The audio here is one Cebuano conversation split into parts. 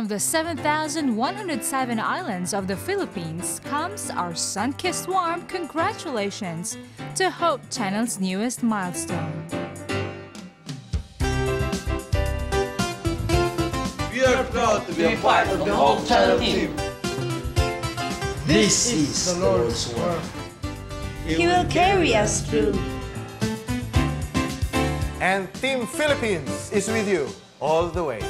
From the 7,107 islands of the Philippines comes our sun-kissed warm congratulations to Hope Channel's newest milestone. We are proud to be a part of the Hope Channel team. This is the Lord's work. He will carry us through. And Team Philippines is with you all the way.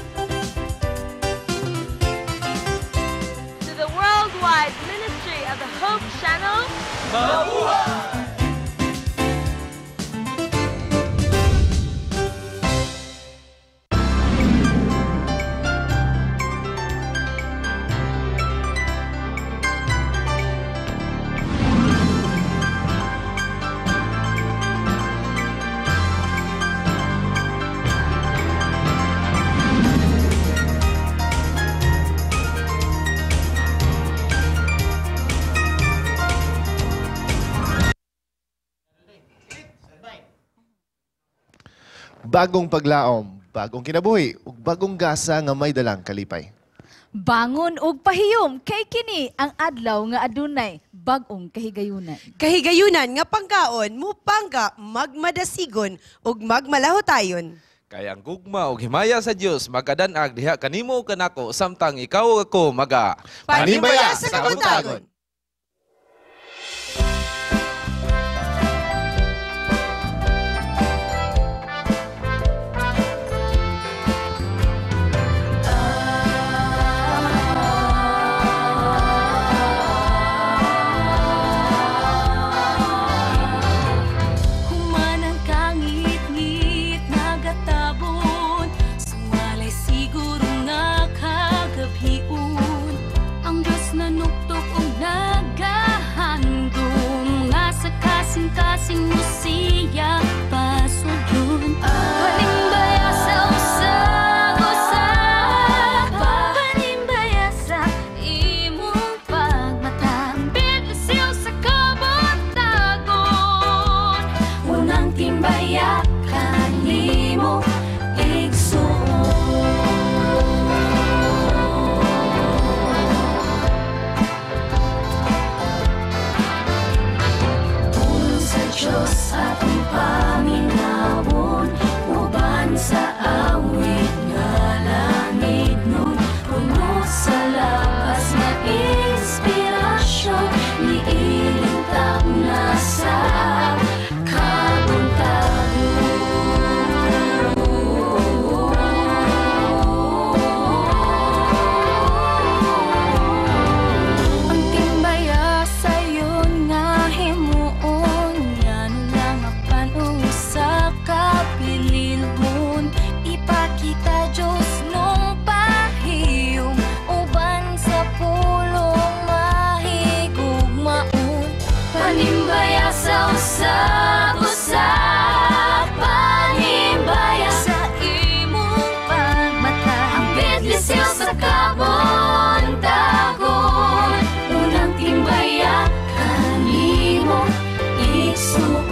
To the worldwide ministry of the Hope Channel, Mabuhay! Bagong paglaom, bagong kinabuhi, ug bagong gasa nga may dalang kalipay. Bangon ug pahiyom kay kini ang adlaw nga adunay bag-ong kahigayunan. Kahigayunan nga pangkaon, mupangga, magmadasigon ug magmalahotayon. Kay ang gugma ug himaya sa Dios magadanag diha kanimo ug kanako samtang ikaw ug ako maga Panimbaya sa kabuntagon. Human ang kangit-ngit nagatabon, suwalay siguro nga kagabhion. Ang Diyos nanuktok og nagahandom nga sa kasing-kasing mo siya pasudlon. Panimbaya sa usag-usa, panimbaya sa imong pagmata, bidlisiw sa kabuntagon. Unang timbaya kanimo igsuon. Pulong sa Diyos atong paminawon, uban sa awit nga langit nun, puno sa lapas nga inspirasyon, niilintap na sa kabuntagon. Ang timbaya sayon nga himuon, ngano lang apan usa ka pililhon. Ipakita Diyos nung pahiyom, uban sa pulong mahigugmaon. Panimbaya sa usag-usa, panimbaya sa imong pagmata, ang bidlisiw sa kabuntagon. Unang timbaya kanimo igsuon.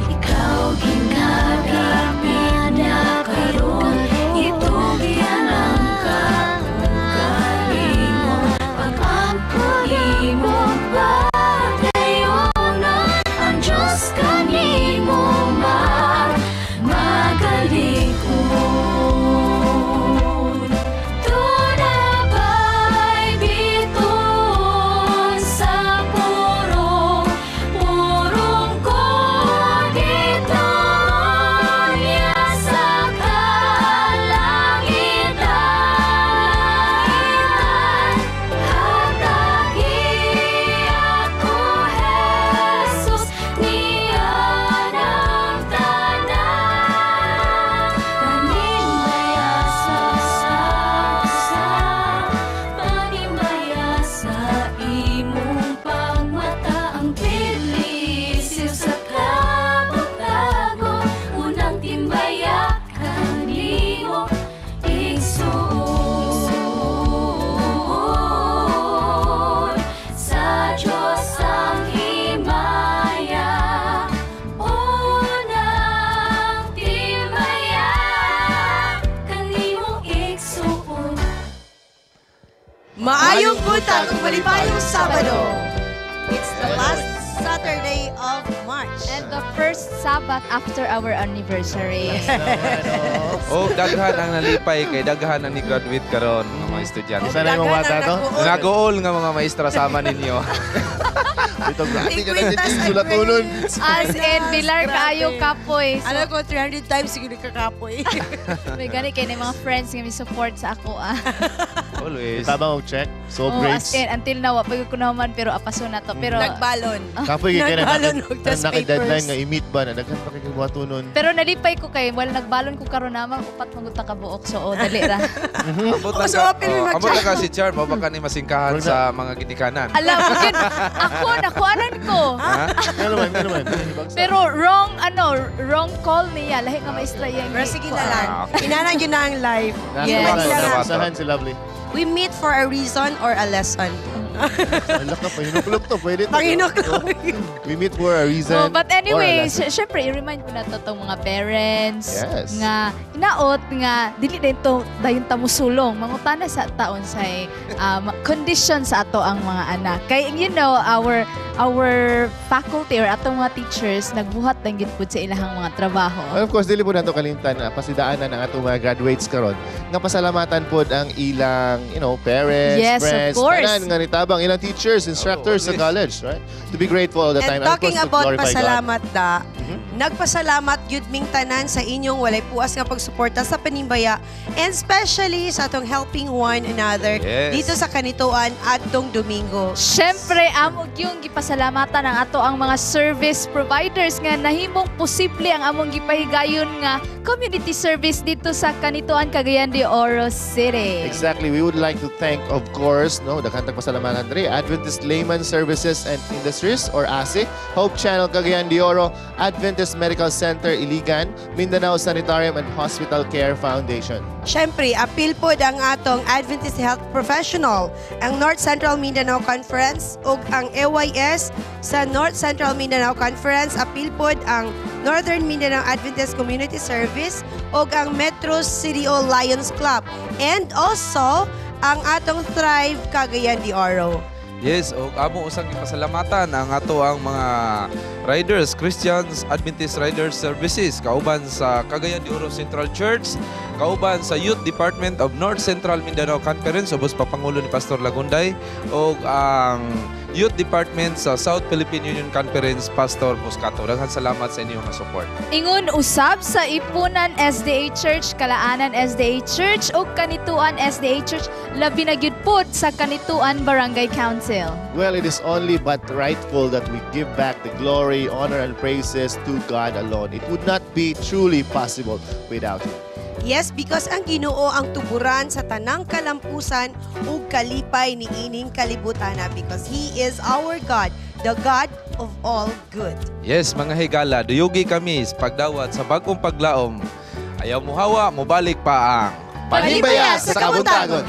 Ikaw ginagapit na karon, itugyan ang Maayong buntag ug malipayong Sabado. It's the last Saturday of March. And the first Sabbath after our anniversary. Oh, daghan ang nalipay kay daghan ang ni-graduate karon mga mga estudyante. Isa na yung mga bata to. Nagool nga mga maestra sama ninyo. Ito, grabe ka na Kwintas dito sulatunon. As in, bilar kaayo kapoy. So, Alam ko, 300 times siguro kakapoy. May gani kay na mga friends nga may support sa ako ah. Always. Tabang og check. So Oh, grades. as in, until now, pag ko naman, pero apaso na to. Pero, Nagbalon. Kapoy kay Nagbalon na og test naka-deadline papers. nga i-meet ba na daghan pa kay buhatonon. Pero nalipay ko kay, well, nagbalon ko karon namang upat manguta ka buok. So, oh, dali ra. Ambot lang Oh, so ka, apil may oh, ambot lang ka mag-chat. si Charm, o baka ni masingkahan sa mga ginikanan. Alam mo, yun, ako, nakuanan ko. Ha? Ano naman, ano naman. Pero wrong, ano, wrong call niya. Lahi nga maestra yan. Pero sige na lang. Ah, okay. Inana yun na ang life. Yes. Usahan si Lovely. We meet for a reason or a lesson. Ala ka, pahinuklog to. Pwede to. Pahinuklog. We meet for a reason Oh, but or a anyway, lesson. syempre, i-remind ko na to tong mga parents Yes. nga inaot nga dili din to dayon ta musulong mangutana sa taon sa condition sa ato ang mga anak. Kay you know our faculty or atong mga teachers nagbuhat lang gid pud sa ilahang mga trabaho. And of course, dili po nato kalimtan na pasidaanan ang atong mga graduates karon nga pasalamatan pod ang ilang, parents, Yes, of friends, course. tanan nga nitabang ilang teachers, instructors sa always. college, right? To be grateful all the And time. And of talking course, to about glorify God. pasalamat da, nagpasalamat gyud ming tanan sa inyong walay puas nga pagsuporta sa Panimbaya and especially sa atong helping one another dito sa Canitoan adtong Domingo. Siyempre, amo gyung gipasalamatan ang ato ang mga service providers nga nahimong posible ang among gipahigayon nga community service dito sa Canitoan, Cagayan de Oro City. Exactly. We would like to thank, of course, no, daghan tag pasalamatan diri, Adventist Layman Services and Industries or ASI, Hope Channel Cagayan de Oro, Adventist Medical Center Iligan, Mindanao Sanitarium and Hospital Care Foundation. Siyempre, apil pod ang atong Adventist Health Professional, ang North Central Mindanao Conference ug ang AYS sa North Central Mindanao Conference, apil pod ang Northern Mindanao Adventist Community Service ug ang Metro CDO Lions Club and also ang atong Thrive Cagayan de Oro. Yes, og amo usang gipasalamatan ang ato ang mga riders, Christians Adventist Riders Services kauban sa Cagayan de Oro Central Church, kauban sa Youth Department of North Central Mindanao Conference ubos papangulo ni Pastor Lagunday og ang Youth Department sa South Philippine Union Conference Pastor Moscato. Daghan salamat sa inyong support. Ingon usab sa Ipunan SDA Church, Kalaanan SDA Church ug Canitoan SDA Church, labi na gyud pod sa Canitoan Barangay Council. Well, it is only but rightful that we give back the glory, honor, and praises to God alone. It would not be truly possible without Him. Yes, because ang Ginoo ang tuburan sa tanang kalampusan ug kalipay ni ining kalibutana because He is our God, the God of all good. Yes, mga higala, duyugi kami sa pagdawat sa bag-ong paglaom. Ayaw muhawa, mubalik pa ang Panimbaya sa Kabuntagon.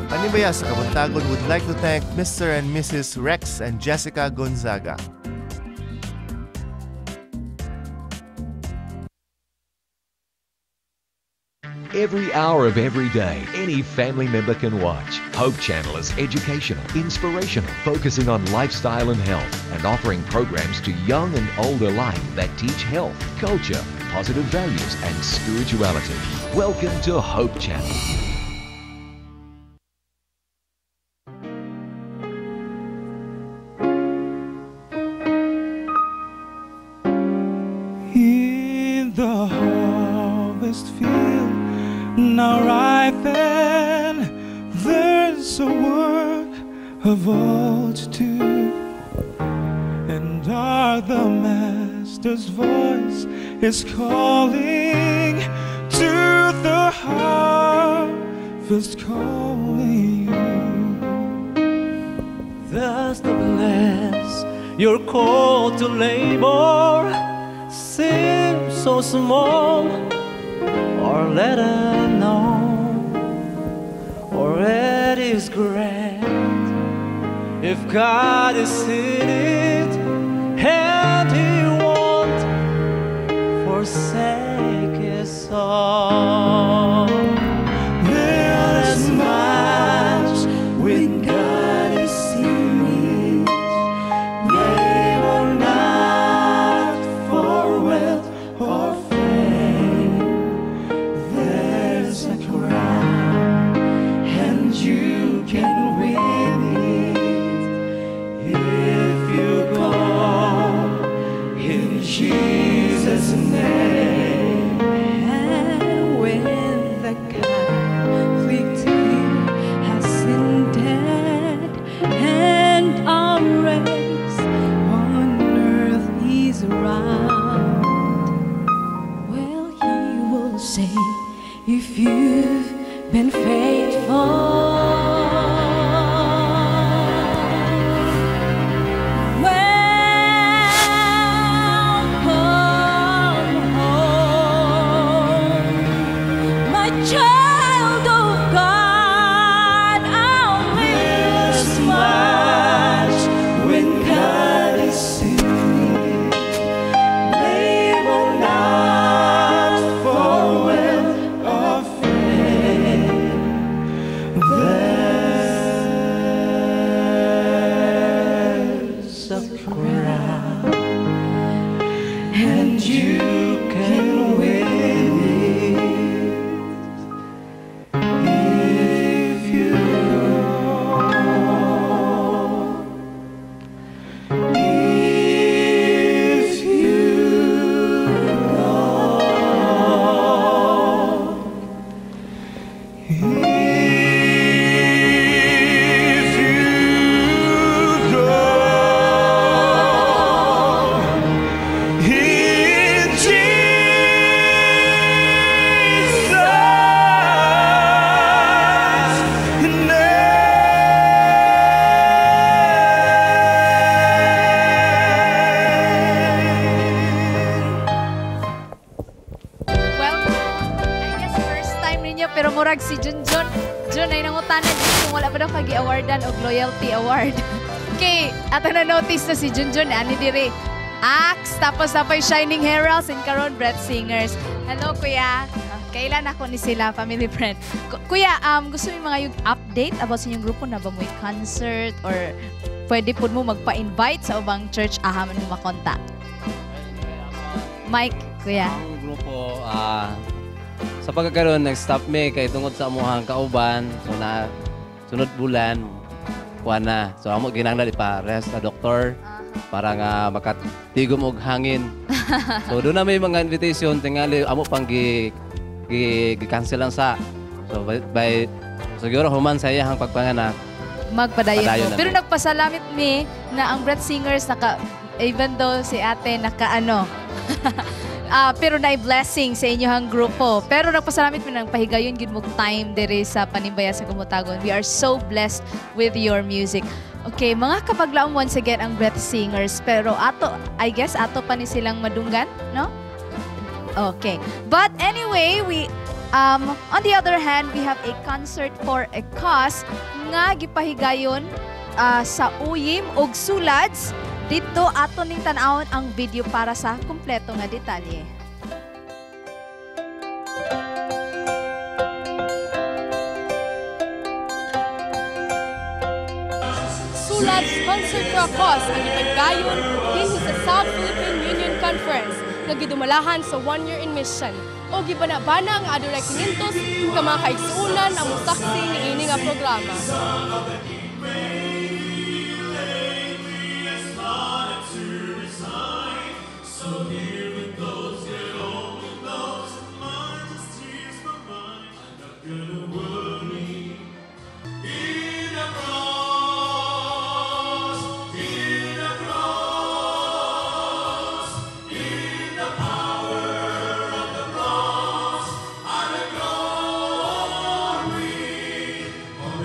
Panimbaya sa Kabuntagon would like to thank Mr. and Mrs. Rex and Jessica Gonzaga. Every hour of every day, any family member can watch. Hope Channel is educational, inspirational, focusing on lifestyle and health, and offering programs to young and old alike that teach health, culture, positive values, and spirituality. Welcome to Hope Channel. In the harvest field, now right then, there's a work of all to do, and the Master's voice is calling to the harvest, calling you. Thus the bless your call to labor seems so small, or let her know, or it is great. If God is in it, and He won't ground, and you can win it if you go. If you go. If you go in Jesus' name. Well, I guess first time ninyo, pero murag si Junjun. Jun ay nangutana din kung wala pa daw kagi-awardan og loyalty award. Okay, ato na notice na si Junjun ani diri. Axe, tapos napay Shining Heralds and karon Breath Singers. Hello, kuya. Kailan ako ni sila, family friend. Kuya, gusto mo mga yung update about sa inyong grupo na ba mo'y concert or pwede po mo magpa-invite sa ubang church ahaman mo makontak? Mike, kuya. Ang grupo, sa pagkakaroon, nag-stop me kay tungod sa amuhang kauban. So na sunod bulan, kuha na. So amo ginanglan ipa-rest na doktor para nga makatigom og hangin. So doon na may mga invitation, tingali amo pang gi gi cancel lang sa. So by siguro human sa iyang pagpanganak. Magpadayon Padayon mo. na Pero mi. nagpasalamit mi na ang Breath Singers naka, even though si ate naka ano, pero na blessing sa inyong grupo. Pero nagpasalamit mi nang pahigayon gid mo time diri sa Panimbaya sa Gumutagon. We are so blessed with your music. Okay, mga kapaglaom, once again ang Breath Singers. Pero ato, I guess ato pa ni silang madunggan, no? Okay. But anyway, we on the other hand, we have a concert for a cause nga gipahigayon sa Uyim ug Sulads. Dito ato ning tan-awon ang video para sa kumpleto nga detalye. Sulads Concert for a Cause ang ipagdayon dinhi sa South Philippine Union Conference nga gidumalahan sa One Year in Mission o gibana-bana nga adunay 500 ka mga kaigsuonan ang mosaksi niini nga programa.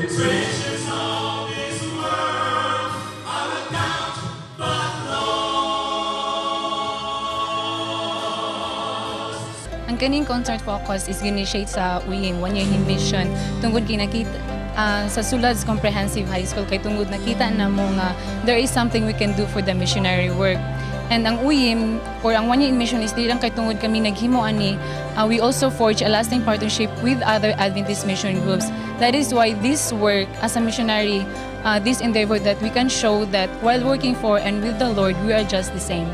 Treasures of this world, I will count but loss. Ang kaning concert for a cause is initiate sa Uyim, One Year in Mission, tungod kay nakita sa Sulads Comprehensive High School kay tungod nakita na mo nga there is something we can do for the missionary work. And ang Uyim or ang One Year in Mission is di lang kay tungod kami naghimo ani, we also forge a lasting partnership with other Adventist mission groups. That is why this work as a missionary, this endeavor that we can show that while working for and with the Lord, we are just the same.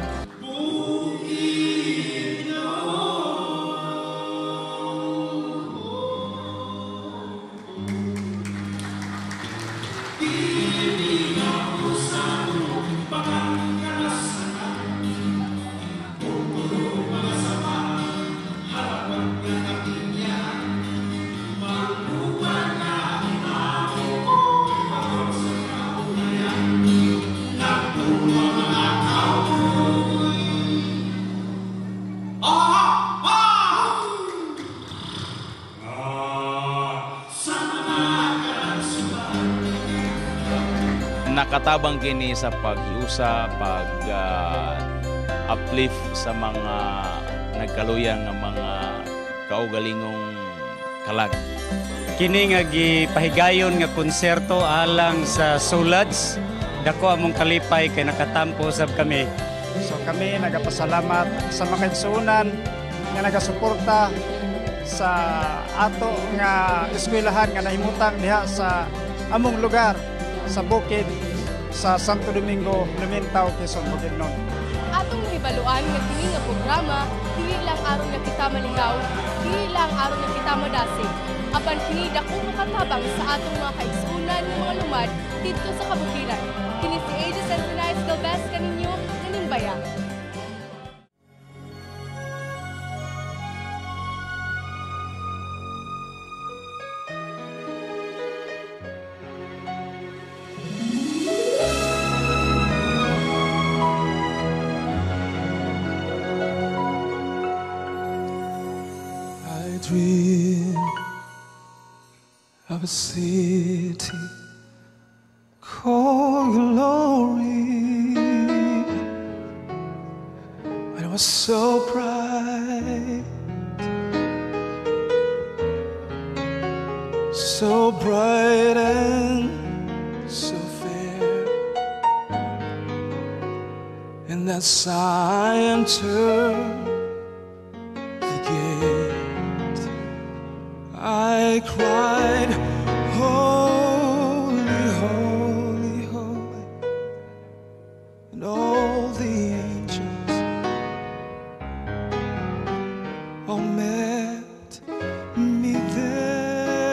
Nakatabang kini sa paghiusa, pag uplift sa mga nagkaluyang nga mga kaugalingong kalag. Kini nga gipahigayon nga konserto alang sa Sulads. Dako among kalipay kay nakatampo sab kami. So kami nagapasalamat sa mga igsuonan nga nagasuporta sa ato nga eskwelahan nga nahimutang diha sa among lugar sa bukid. sa Santo Domingo, Lumintao, Quezon, Bukidnon. Atong nahibaluan nga kini nga programa dili lang aron nga kita malingaw, dili lang aron nga kita madasig. Apan kini dako makatabang sa atong mga kaigsuonan nga mga lumad didto sa kabukiran. Kini si AJ Santinais Galvez kaninyo nanimbaya. I dream of a city called glory, when it was so bright and so fair, and as I entered the gate, I cried, "Holy, holy, holy," and all the angels all met me there.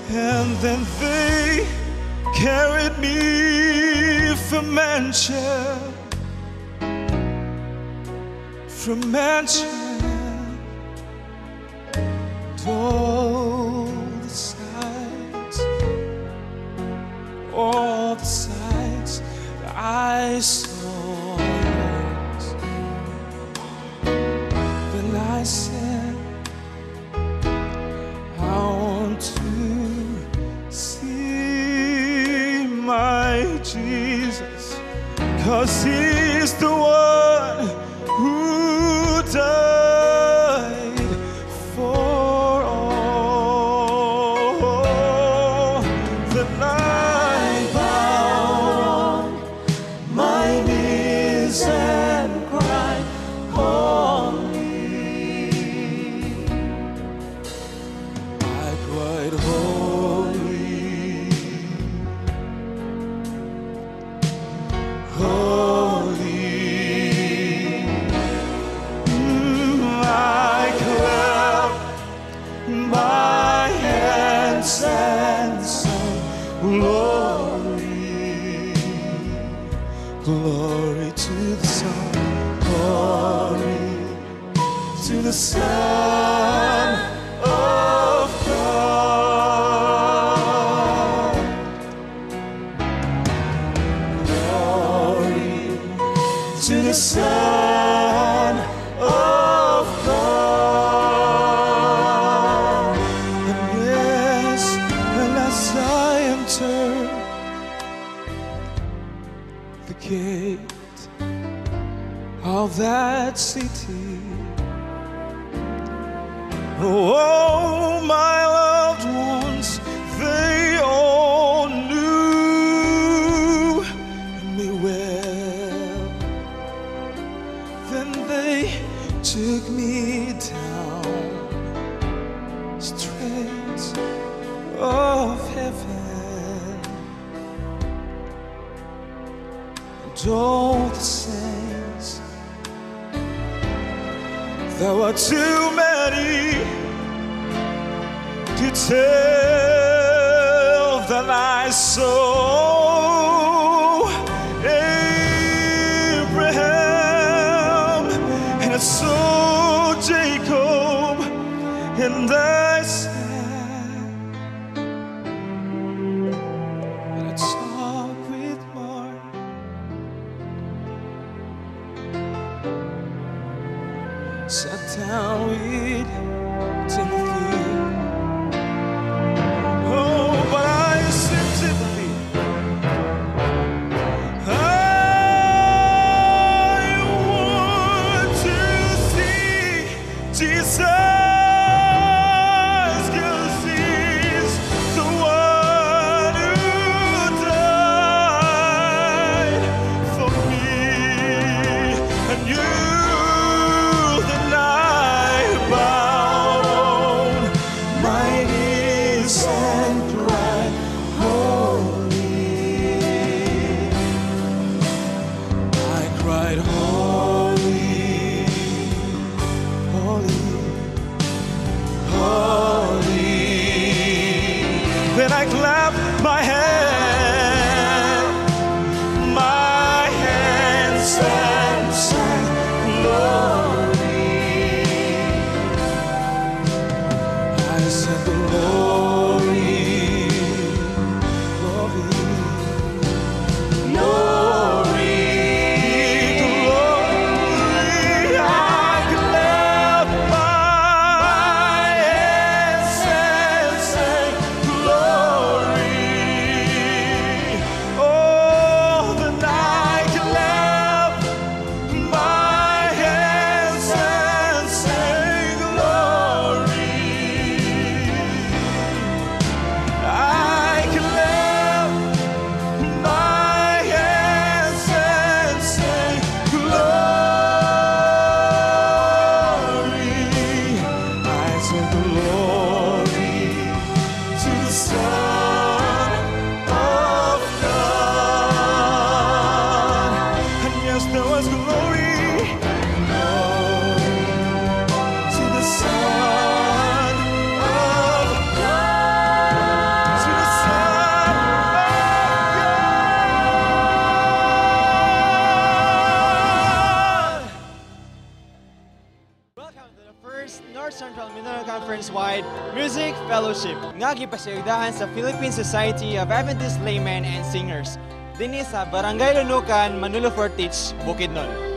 And then they carried me from mansion to all the sights I saw. Then I said, "I want to see my Jesus, 'cause he's the one who died for all." Then I bowed on my knees and cried, "Holy." I cried, "Holy, holy." I clapped my hands and sang, "Glory, glory to the Son, glory to the Son of God. Glory to the Son of God." And yes, and as I entered the gate of that city, oh, my loved ones, they all knew me well. Then they took me down straight of heaven, and all the saints, there were too many to tell that I saw Abraham and I saw Jacob, and I said, and I talked with Mark, sat down with Timothy. Oh, but I said, "Timothy, I want to see Jesus, 'cause he's the one who died for me and you." Then I bowed Conference-wide Music Fellowship nga gipasayudahan sa Philippine Society of Adventist Laymen and Singers dinhi sa Barangay Lunukan, Manolo Fortich, Bukidnon.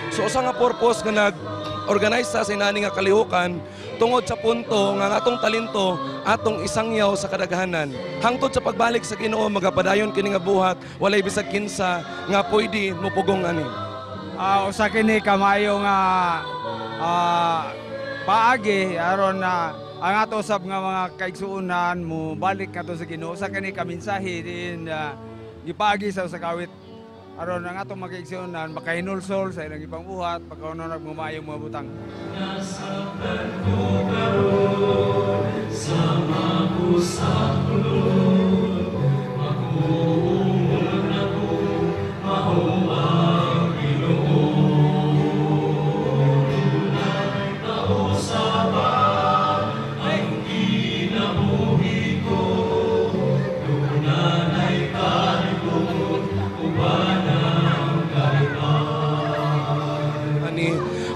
So usa nga purpose nga nag-organize sa sinani nga kalihukan tungod sa punto nga atong talento atong isangyaw sa kadaghanan. Hangtod sa pagbalik sa Ginoo magapadayon kini nga buhat, walay bisag kinsa nga pwede mopugong ani. Usa kini kamayo nga paagi aron na ang ato usab nga mga kaigsuonan mo balik ngadto sa Ginoo. Usa kini ka mensahe din gipaagi sa usa ka awit aron ang atong mga kaigsuonan makahinulsol sa ilang ipangbuhat, pagkaunon og maayong mga butang. Nasabtan ko karon sa makusang kulon, makuungol na ko, mao ang Ginoo. Nausaban ang kinabuhi ko, dunanay kalikot, uban ang kalipay.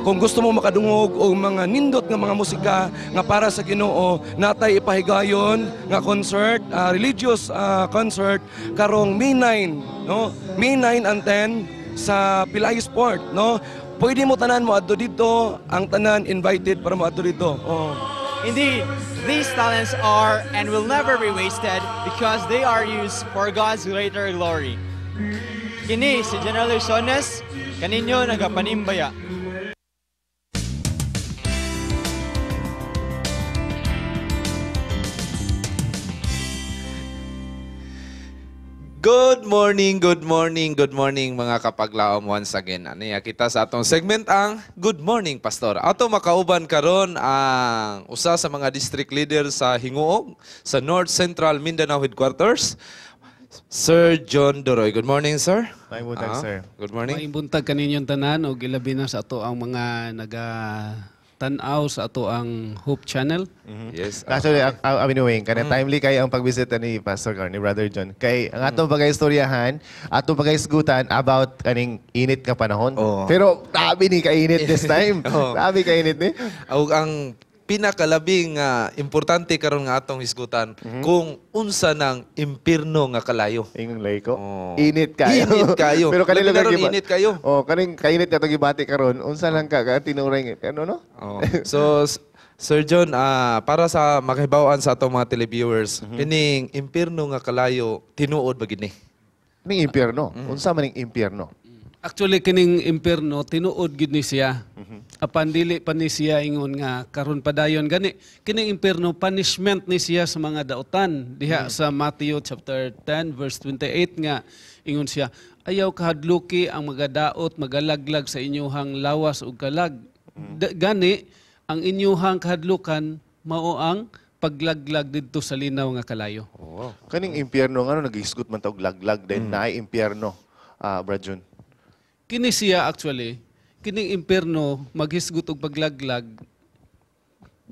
Kung gusto mo makadungog og mga nindot nga mga musika nga para sa Ginoo, natay ipahigayon nga concert, religious concert karong May 9, no? May 9 and 10 sa Pelayo Sport, no? Pwede mo tanan mo adto didto, ang tanan invited para mo adto didto. Oh. Indeed, these talents are and will never be wasted because they are used for God's greater glory. Kini si General Luisones, kaninyo nagapanimbaya. Good morning, good morning, good morning mga kapaglaom once again. Aniya kita sa atong segment ang Good Morning Pastor. Ato makauban karon ang usa sa mga district leader sa Hinguog sa North Central Mindanao Headquarters, Sir John Doroy. Good morning, sir. Maayong buntag, sir. Good morning. Maayong buntag kaninyong tanan og ilabi na sa ato ang mga naga tan-aw sa ato ang Hope Channel. Yes. Actually, anyway, kana timely kay ang pagbisita ni Pastor Carl, ni Brother John. Kay ang atong pagaistoryahan, atong pagaisgutan about kaning init nga panahon. Pero tabi ni kainit this time. Tabi kainit ni. Og ang pinakalabing importante karon nga atong hisgutan kung unsa nang impierno nga kalayo. Ingon layko. Init kayo. Init kayo. Pero kanila karon init kayo. Oh, kaning kainit ato gibati karon, unsa lang ka tinuring ano no? Oh. So Sir John, para sa makahibaw-an sa atong mga televiewers, kining impierno nga kalayo tinuod ba gini? Ning impierno? Unsa man ning impierno? Actually kining impierno tinuod gid ni siya. Apan dili pa ni siya ingon nga karon padayon gani. Kining impierno punishment ni siya sa mga dautan diha sa Matthew chapter 10 verse 28 nga ingon siya, ayaw kahadluki ang magadaot magalaglag sa inyuhang lawas ug kalag. Gani ang inyuhang kahadlukan mao ang paglaglag didto sa linaw nga kalayo. Oh. Kaning impierno ngano nagisgot man ta og laglag then naay impierno, Brad Jun. Kini siya actually, kining impierno maghisgot og paglaglag,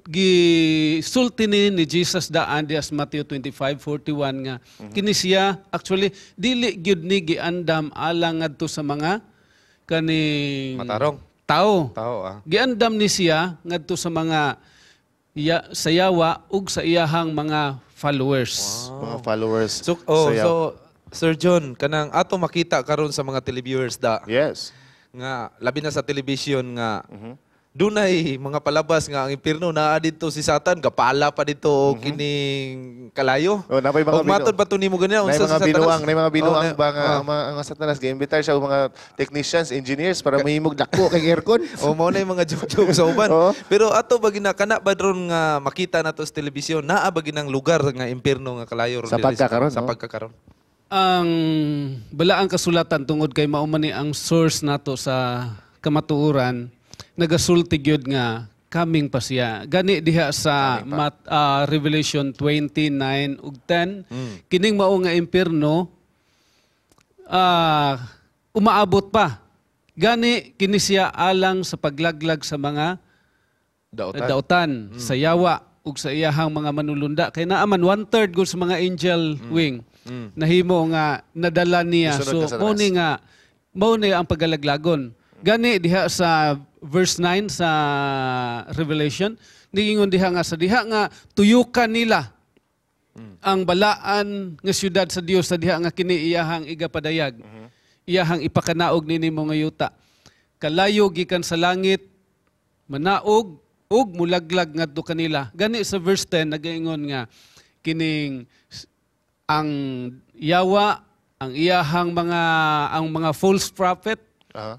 gisulti ni Jesus daan diha sa Matthew 25:41 nga kini siya actually dili gyud ni giandam alang ngadto sa mga kaning matarong tao. Tao Giandam ni siya ngadto sa mga sa yawa ug sa iyahang mga followers. Wow. Mga followers. So, so Sir John, kanang ato makita karon sa mga televiewers da. Yes. Nga labi na sa television nga Dunay mga palabas nga ang impierno naa didto si Satan gapala pa didto og kining kalayo. Oh, napay mga Og matod pa to nimo ganyan Nay unsa mga si Satanas? binuang, nay mga binuang Oh, ba nga oh. ang mga ang Satanas giimbitar siya og mga technicians, engineers para mahimog dako kay aircon. O mao na yung mga joke-joke sa uban. Pero ato ba gina kana ba ron nga makita nato sa telebisyon naa ba ginang lugar nga impierno nga kalayo ron Sa diri pagkakaron, sa no? pagkakaron. Ang balaang kasulatan tungod kay mao man ni ang source nato sa kamatuoran nagasulti gyud nga coming pa siya. Gani diha sa Revelation 29 ug 10 kining mao nga impierno umaabot pa. Gani kini siya alang sa paglaglag sa mga dautan, dautan sa yawa ug sa iyahang mga manulunda kay naa man 1/3 gud sa mga angel wing nahimo nga nadala niya. Isunod So ka sa mao ni nga mao ni ang pagalaglagon. Gani diha sa verse 9 sa Revelation niingon diha nga sa diha nga tuyukan nila ang balaan nga syudad sa Dios sa diha nga kini iyahang igapadayag. Iyahang ipakanaog nini mga yuta. Kalayo gikan sa langit manaog ug mulaglag ngadto kanila. Gani sa verse 10 nagaingon nga kining ang yawa, ang iyahang mga ang mga false prophet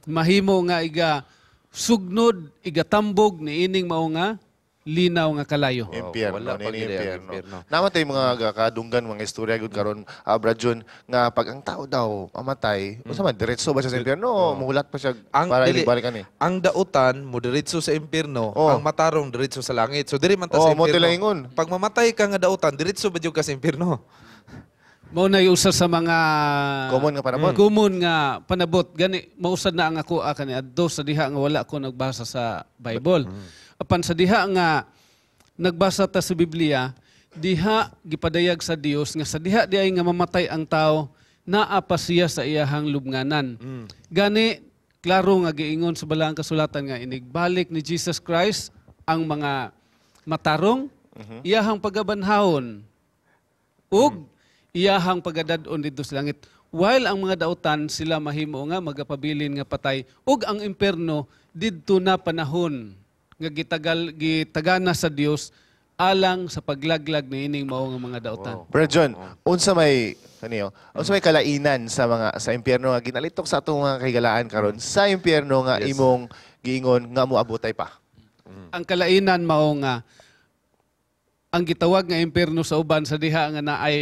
mahimo nga iga sugnod, igatambog niining mao nga linaw nga kalayo. Impyerno, wala pa nini gid ang impyerno. impyerno. Naman tayo mga kadunggan, mga istorya gud karon, Brad Jun, nga pag ang tao daw mamatay, unsa man diretso ba siya sa impyerno o muhulat pa siya Ang para dili- ibalik ani? Ang dautan mo diretso sa impierno, ang matarong diretso sa langit. So diri man ta Oh, sa mo impierno. tilaingon. Pag mamatay ka nga dautan, diretso ba jud ka sa impierno? Mao na usa sa mga common nga panabot. Common nga panabot. Gani mausad na ang ako kani adto sa diha nga wala ko nagbasa sa Bible. Apan sa diha nga nagbasa ta sa Biblia, diha gipadayag sa Dios nga sa diha diay nga mamatay ang tao, naa pa siya sa iyahang lubnganan. Gani klaro nga giingon sa balaang kasulatan nga inigbalik ni Jesus Christ ang mga matarong, iyahang pagabanhawon ug iyahang pagadad-on didto sa langit. While ang mga dautan sila mahimo nga magapabilin nga patay ug ang impierno didto na panahon nga gitagal gitagana sa Dios alang sa paglaglag niining mao nga mga dautan. Brad John, unsa may kaniyo? Unsa may kalainan sa mga sa impyerno nga ginalitok sa atong mga kahigalaan karon sa impyerno nga imong giingon nga moabotay pa? Ang kalainan mao nga ang gitawag nga impierno sa uban sa diha nga naay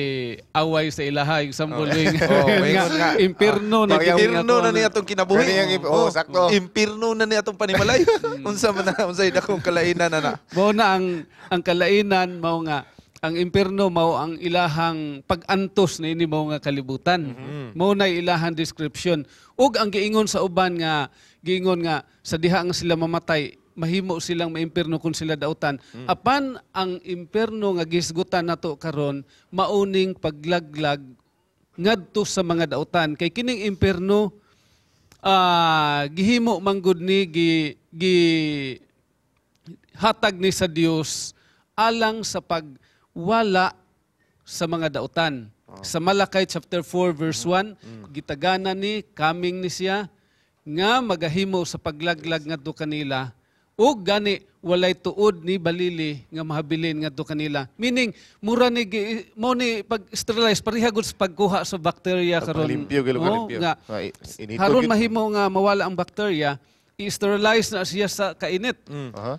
away sa ilaha example Oh. nga, Oh, maingon nga. impierno na Impierno na ni atong kinabuhi. Oh, sakto. Impierno na ni atong panimalay. Unsa man na unsay dakong kalainan na na. Mao na ang kalainan mao nga ang impierno mao ang ilahang pag-antos niini mao nga kalibutan. Mao na ilahang description. Ug ang giingon sa uban nga giingon nga sa diha nga sila mamatay mahimo silang maimpierno kung sila dautan. Apan ang impierno nga gisgutan nato karon mauning paglaglag ngadto sa mga dautan kay kining impierno gihimo manggod ni gi hatag ni sa Dios alang sa pagwala sa mga dautan. Sa Malakay chapter 4 verse 1, gitagana ni kaming ni siya nga magahimo sa paglaglag ngadto kanila ug gani walay tuod ni balili nga mahabilin ngadto kanila. Meaning mura ni mao ni pag-sterilize pareha gud sa pagkuha sa bacteria karon. Pagpalimpyo gyud Oo, nga inito karon gyud. mahimo nga mawala ang bacteria, i-sterilize na siya sa kainit.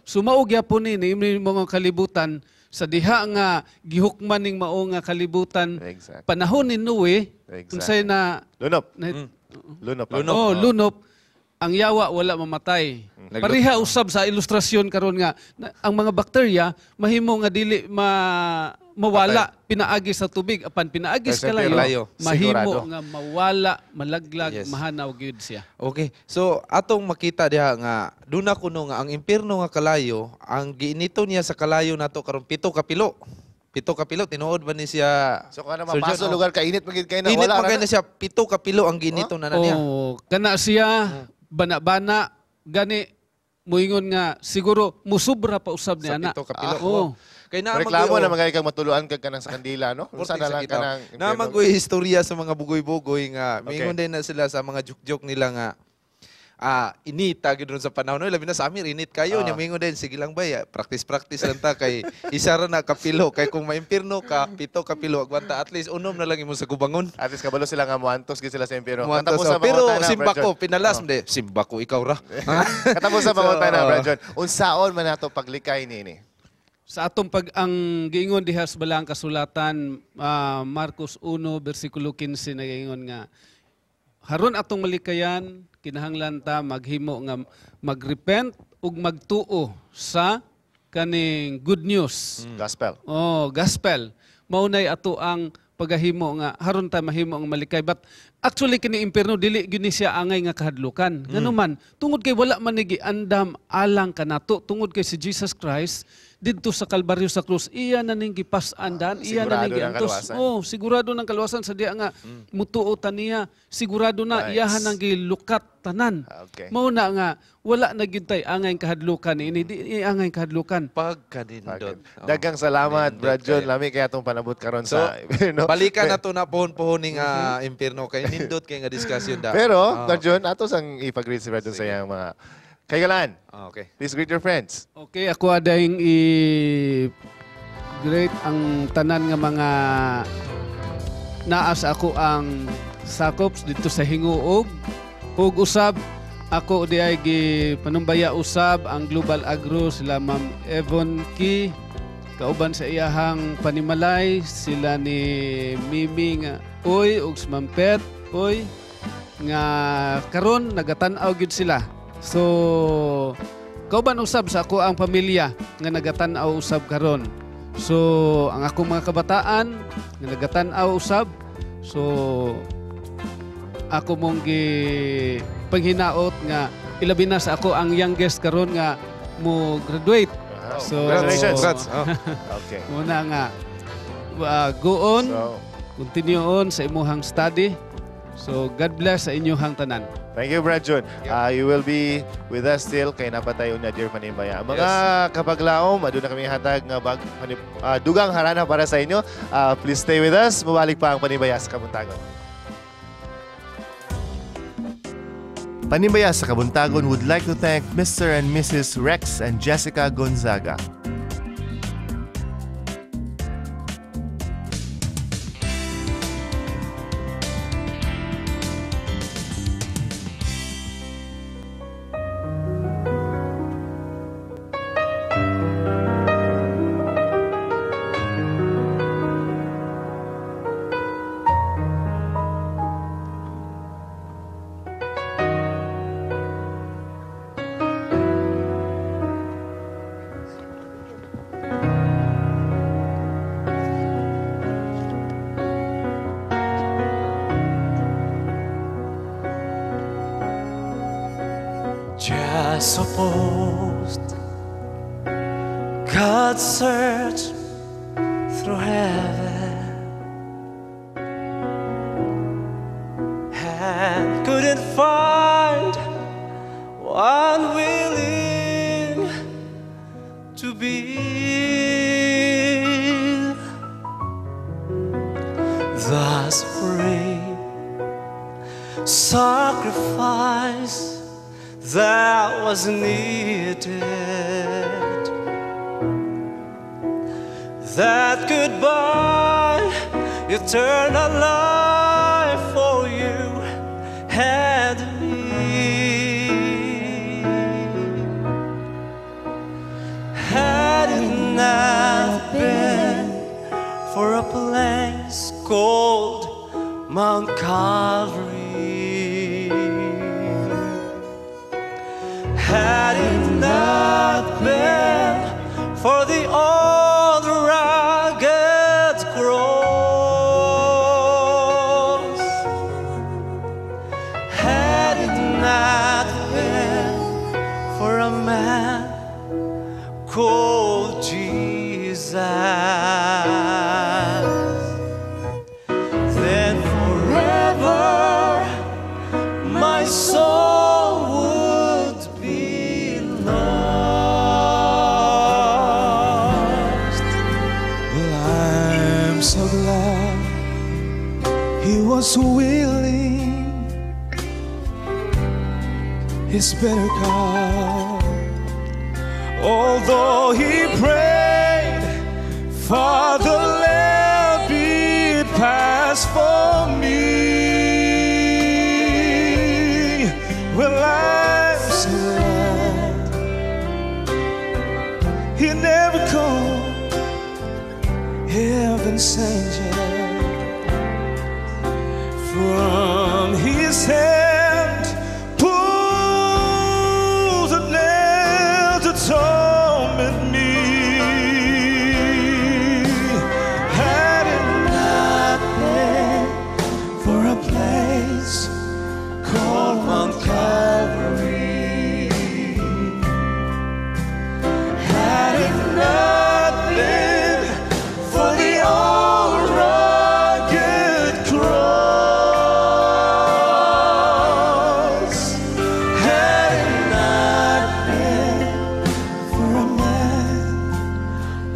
Sumaog gyapon ni ni mga kalibutan sa diha nga gihukman ning mao nga kalibutan. Panahon ni Noe, unsay na lunop. Lunop. Lunop. Oh, lunop. Ang yawa wala mamatay. Pareha usab sa ilustrasyon karon nga ang mga bakterya mahimo nga dili mawala pinaagi sa tubig apan pinaagi sa Kaysa kalayo, kalayo. mahimo Sigurado. nga mawala, malaglag, mahanaw gyud siya. Okay. So atong makita diha nga duna kuno nga ang impierno nga kalayo, ang giinito niya sa kalayo nato karon 7 ka pilo. 7 ka pilo tinuod ba ni siya? So kana Sir John, mapaso oh. lugar ka init man gid kay na Init wala man kay na. na siya 7 ka pilo ang giinito na na niya. Oh, kana siya bana-bana gani muingon nga siguro musubra pa usab ni Sa ana. 7 ka pilo. Oh. Kay naa Reklamo man na mga kang matuluan kag kanang sa kandila no? Unsa na lang kanang Na impyerno? man ko'y istorya sa mga bugoy-bugoy nga Okay. mingon din na sila sa mga joke-joke nila nga Inita gyud ron sa panahon no, labi na sa Amir init kayo nya mingon din sige lang bay, practice practice lang ta kay isa ra na kapilo kay kung maimpirno ka 7 ka pilo agwanta at least unom na lang imo sa gubangon. At least kabalo sila nga moantos gyud sila sa impyerno. Moantos, Katapos sa oh. Pero pangutana, simba Brad ko John. pinalas Oh. oh. Simba ko ikaw ra. Katapos sa So, pangutana, Brad John. Unsaon man nato paglikay niini? Sa atong pag ang giingon diha sa balang kasulatan, Marcos 1 bersikulo 15 nagaingon nga haron atong malikayan kinahanglan ta maghimo nga magrepent ug magtuo sa kaning good news. Gospel. Oh, gospel. Maunay ato ang pagahimo nga haron ta mahimo ang malikay. But actually kini impierno dili gyud ni siya angay nga kahadlukan. Ngano man tungod kay wala man ni giandam alang kanato, tungod kay si Jesus Christ didto sa Kalbaryo sa krus iya na ning gipas-andan, iya na ning Sigurado ng giantos. kaluwasan. Oh, sigurado ng kaluwasan sa diya nga mutuo ta niya, sigurado na Nice. iyahan ang gilukat tanan. Okay. Mao na nga wala na gyud tay angay kahadlukan ini, di ini angay kahadlukan. Pagkanindot. Daghang salamat, Brad John. Lami kaya atong panabot karon So, sa impyerno. balikan na to na pohon-pohon ning impierno kay nindot kay nga discussion da. Pero, Oh. Brad John, ato sang ipag-greet si Brad John sa iyang mga kaigalaan. Okay. Please greet your friends. Okay, ako adayng i-greet ang tanan nga mga naa sa ako ang sakop dito sa Hinguog. Ug usab ako di ay gi panumbaya usab ang Global Agro sila Ma'am Evon Key kauban sa iyahang panimalay sila ni Mimi nga oy ug si Ma'am Pet oy nga karon nagatan-aw gyud sila. So kauban usab sa ako ang pamilya nga nagatan-aw usab karon. So ang akong mga kabataan nga nagatan-aw usab. So ako mong gi panghinaot nga ilabi na sa ako ang youngest karon nga mo graduate. So Congratulations. Congrats. Oh. Okay. Muna nga go on, continue on sa imuhang study. So God bless sa inyuhang tanan. Thank you, Brad John. You will be with us still kay napatayo na dear Panimbaya. Mga kapaglaom, aduna kami hatag nga dugang harana para sa inyo. Please stay with us. Mubalik pa ang Panimbaya sa Kabuntagon. Panimbaya sa Kabuntagon would like to thank Mr. and Mrs. Rex and Jessica Gonzaga. Just supposed God searched through heaven and couldn't find one willing to be the supreme sacrifice that was needed, that could buy eternal life for you and me. Had it not been for a place called Mount Calvary, had it not been for the old rugged cross, had it not been for a man called Jesus, then forever my soul would be lost. Well, I'm so glad he was willing. He His bitter cup. Although he prayed, "Father, let it pass from me." Well, I'm so glad he never called heaven's angel from his hand pulled a nail to torment me. Had it not been for a place called Mount Calvary, had it not been for the old rugged cross, had it not been for a man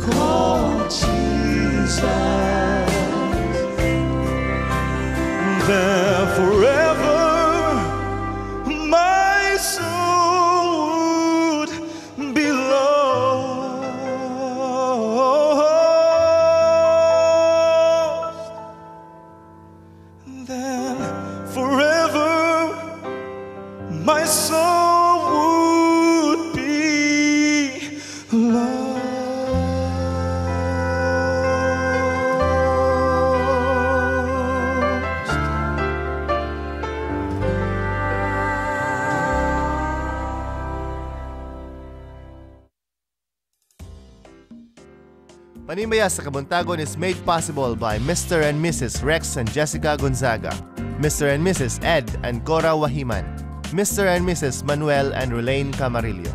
called Jesus, then forever my soul would be lost. Then forever my soul would be lost. Panimbaya sa Kabuntagon is made possible by Mr. and Mrs. Rex and Jessica Gonzaga, Mr. and Mrs. Ed and Cora Wahiman, Mr. and Mrs. Manuel and Rulaine Camarillo.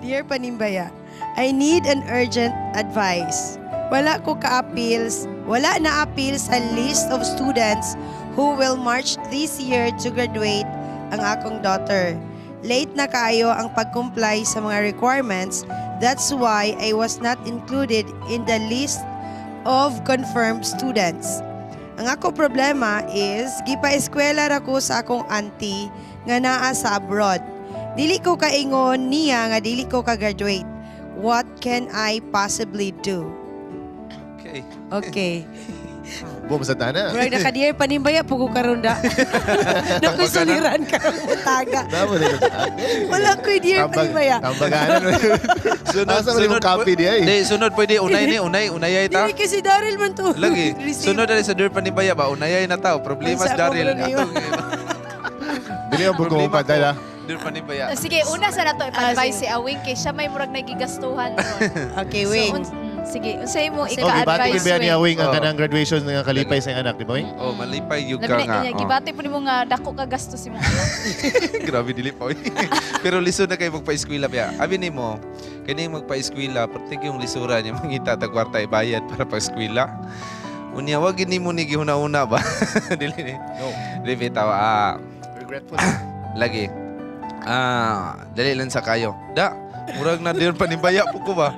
Dear Panimbaya, I need an urgent advice. Wala ko ka-appeals, wala na appeal sa list of students who will march this year to graduate ang akong daughter. Late na kaayo ang pag-comply sa mga requirements. That's why I was not included in the list of confirmed students. Ang ako problema is gipa-eskwela ra ko sa akong auntie nga naa sa abroad. Dili ko kaingon niya nga dili ko ka-graduate. What can I possibly do? Okay. Okay. Boom sa tana. Murag naka-dear Panimbaya po ko karon da. Nakusuliran karon mutaga. Tama na. Wala ko'y dear Panimbaya. Tambaganan. Sunod, Asa man imong copy diay? Di, sunod pwede unay ni, unay, unayay ta. Dili kasi Daryl man to. Lagi. Receive. Sunod dali sa Dear Panimbaya ba, unayay na tao. Problema Unsa sa Daryl. akong problema? Atong Dili ang Problema pagkumupad dala. Dear Panimbaya. Sige, una sa nato ipa-advise si Awing kay siya may murag nagigastuhan ron. Okay, So, wait. sige, unsay mo Oh, gibati ika-advise gid ba ni Awing ang Oh. kanang graduation nga kalipay sa iyang anak, di ba, Wing? Oh, malipay yung Labi ka na nga. kanya, Oh. gibati po nimo nga dako ka gastos imong anak. Grabe dili pa. Oy. Pero lisod na kayo magpa-eskwela ba. Abi nimo, kani magpa-eskwela, perting yung lisura niya mangita tag kwarta ibayad para pa-eskwela. Unya wag gid nimo ni gihuna-una ba. Dili ni. No. Dili bitaw ah. Regretful. Lagi. Ah, dali lang sa kayo. Da, murag na Dear Panimbaya po ko ba.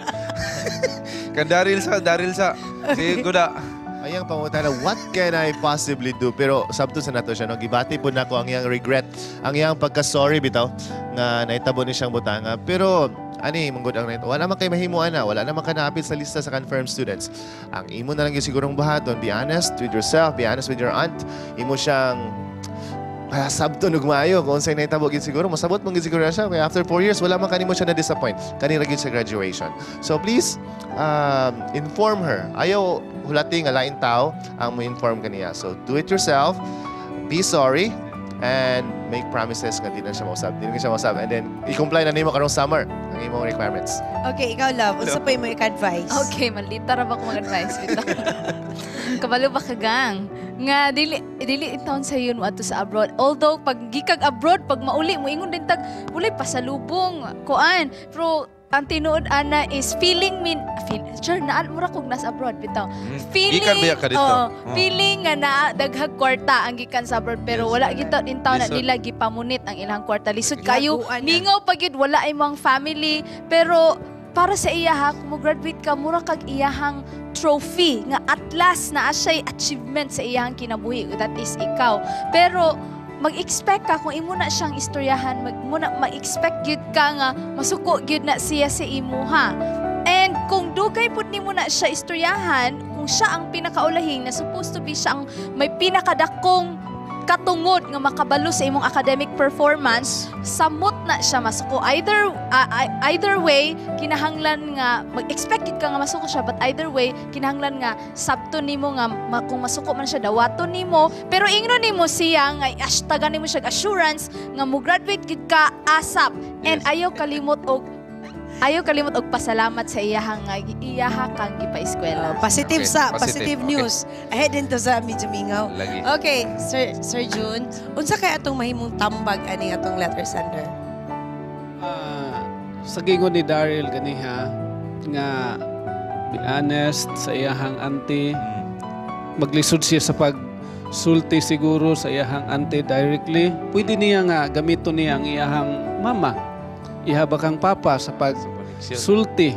Kan Daryl sa, Daryl sa. Sige ko da. Ayang pangutana, what can I possibly do? Pero sabto sa nato siya, no? Gibati po nako ang iyang regret, ang iyang pagka-sorry bitaw, nga naitabo ni siyang butanga. Pero, ani, manggod ang naito, wala man kay mahimuan na, wala naman ka naapil sa lista sa confirmed students. Ang imo na lang yung sigurong buhaton, be honest with yourself, be honest with your aunt. Imo siyang sabto ug maayo kung unsay nahitabo gid siguro mosabot man gid siguro na siya kaya after 4 years wala man kanimo siya na disappoint kanira gid sa graduation. So please inform her. Ayaw hulati nga lain tao ang mo inform kaniya. So do it yourself, be sorry, and make promises nga di na siya mausab, di na siya mausab, and then i-comply na nimo karong summer ang imong requirements. Okay, ikaw love, unsa pa imo ika-advise? Okay, malita ra ba ko mag-advise bitaw. Kabalo ba ka gang? Nga dili dili taon sa yun mo adto sa abroad. Although pag gikag abroad, pag mauli mo ingon din tag walay pasalubong kuan. Pero ang tinuod ana is feeling min feel sure na mura kog nasa abroad bitaw. Feeling Gikan ba ka dito? Oo, Oh. feeling nga na daghag kwarta ang gikan sa abroad pero wala gid in town na Lisod. nila gipamunit ang ilang kwarta. Lisod kayo, Laguan na. mingaw pa gyud, wala imong family pero para sa iya ha, kung mo-graduate ka, mura kag iyahang trophy nga at last na siya'y achievement sa iyahang kinabuhi. That is ikaw. Pero mag-expect ka kung imo na siyang istoryahan, mag-expect gyud ka nga masuko gyud na siya sa imuha. And kung dugay pud nimo na siya istoryahan, kung siya ang pinakaulahing na supposed to be siya ang may pinakadakong katungod nga makabalo sa imong academic performance, samot na siya masuko. Either either way, kinahanglan nga mag-expect gid ka nga masuko siya, but either way, kinahanglan nga sabto nimo nga kung masuko man siya dawaton nimo, pero ingnon nimo siya nga hashtagan nimo siya assurance nga mo graduate gid ka ASAP. And ayaw kalimot og pasalamat sa iyahang nga iyaha kang gipa-eskwela. Positive Okay, sa positive, positive okay. news. Ahead din to sa medyo mingaw. Lagi. Okay, Sir June, unsa kay atong mahimong tambag ani atong letter sender? Sa gingon ni Daryl ganiha nga be honest sa iyahang auntie, maglisod siya sa pagsulti siguro sa iyahang auntie directly. Pwede niya nga gamiton niya ang iyahang mama, ihaba kang papa sa pagsulti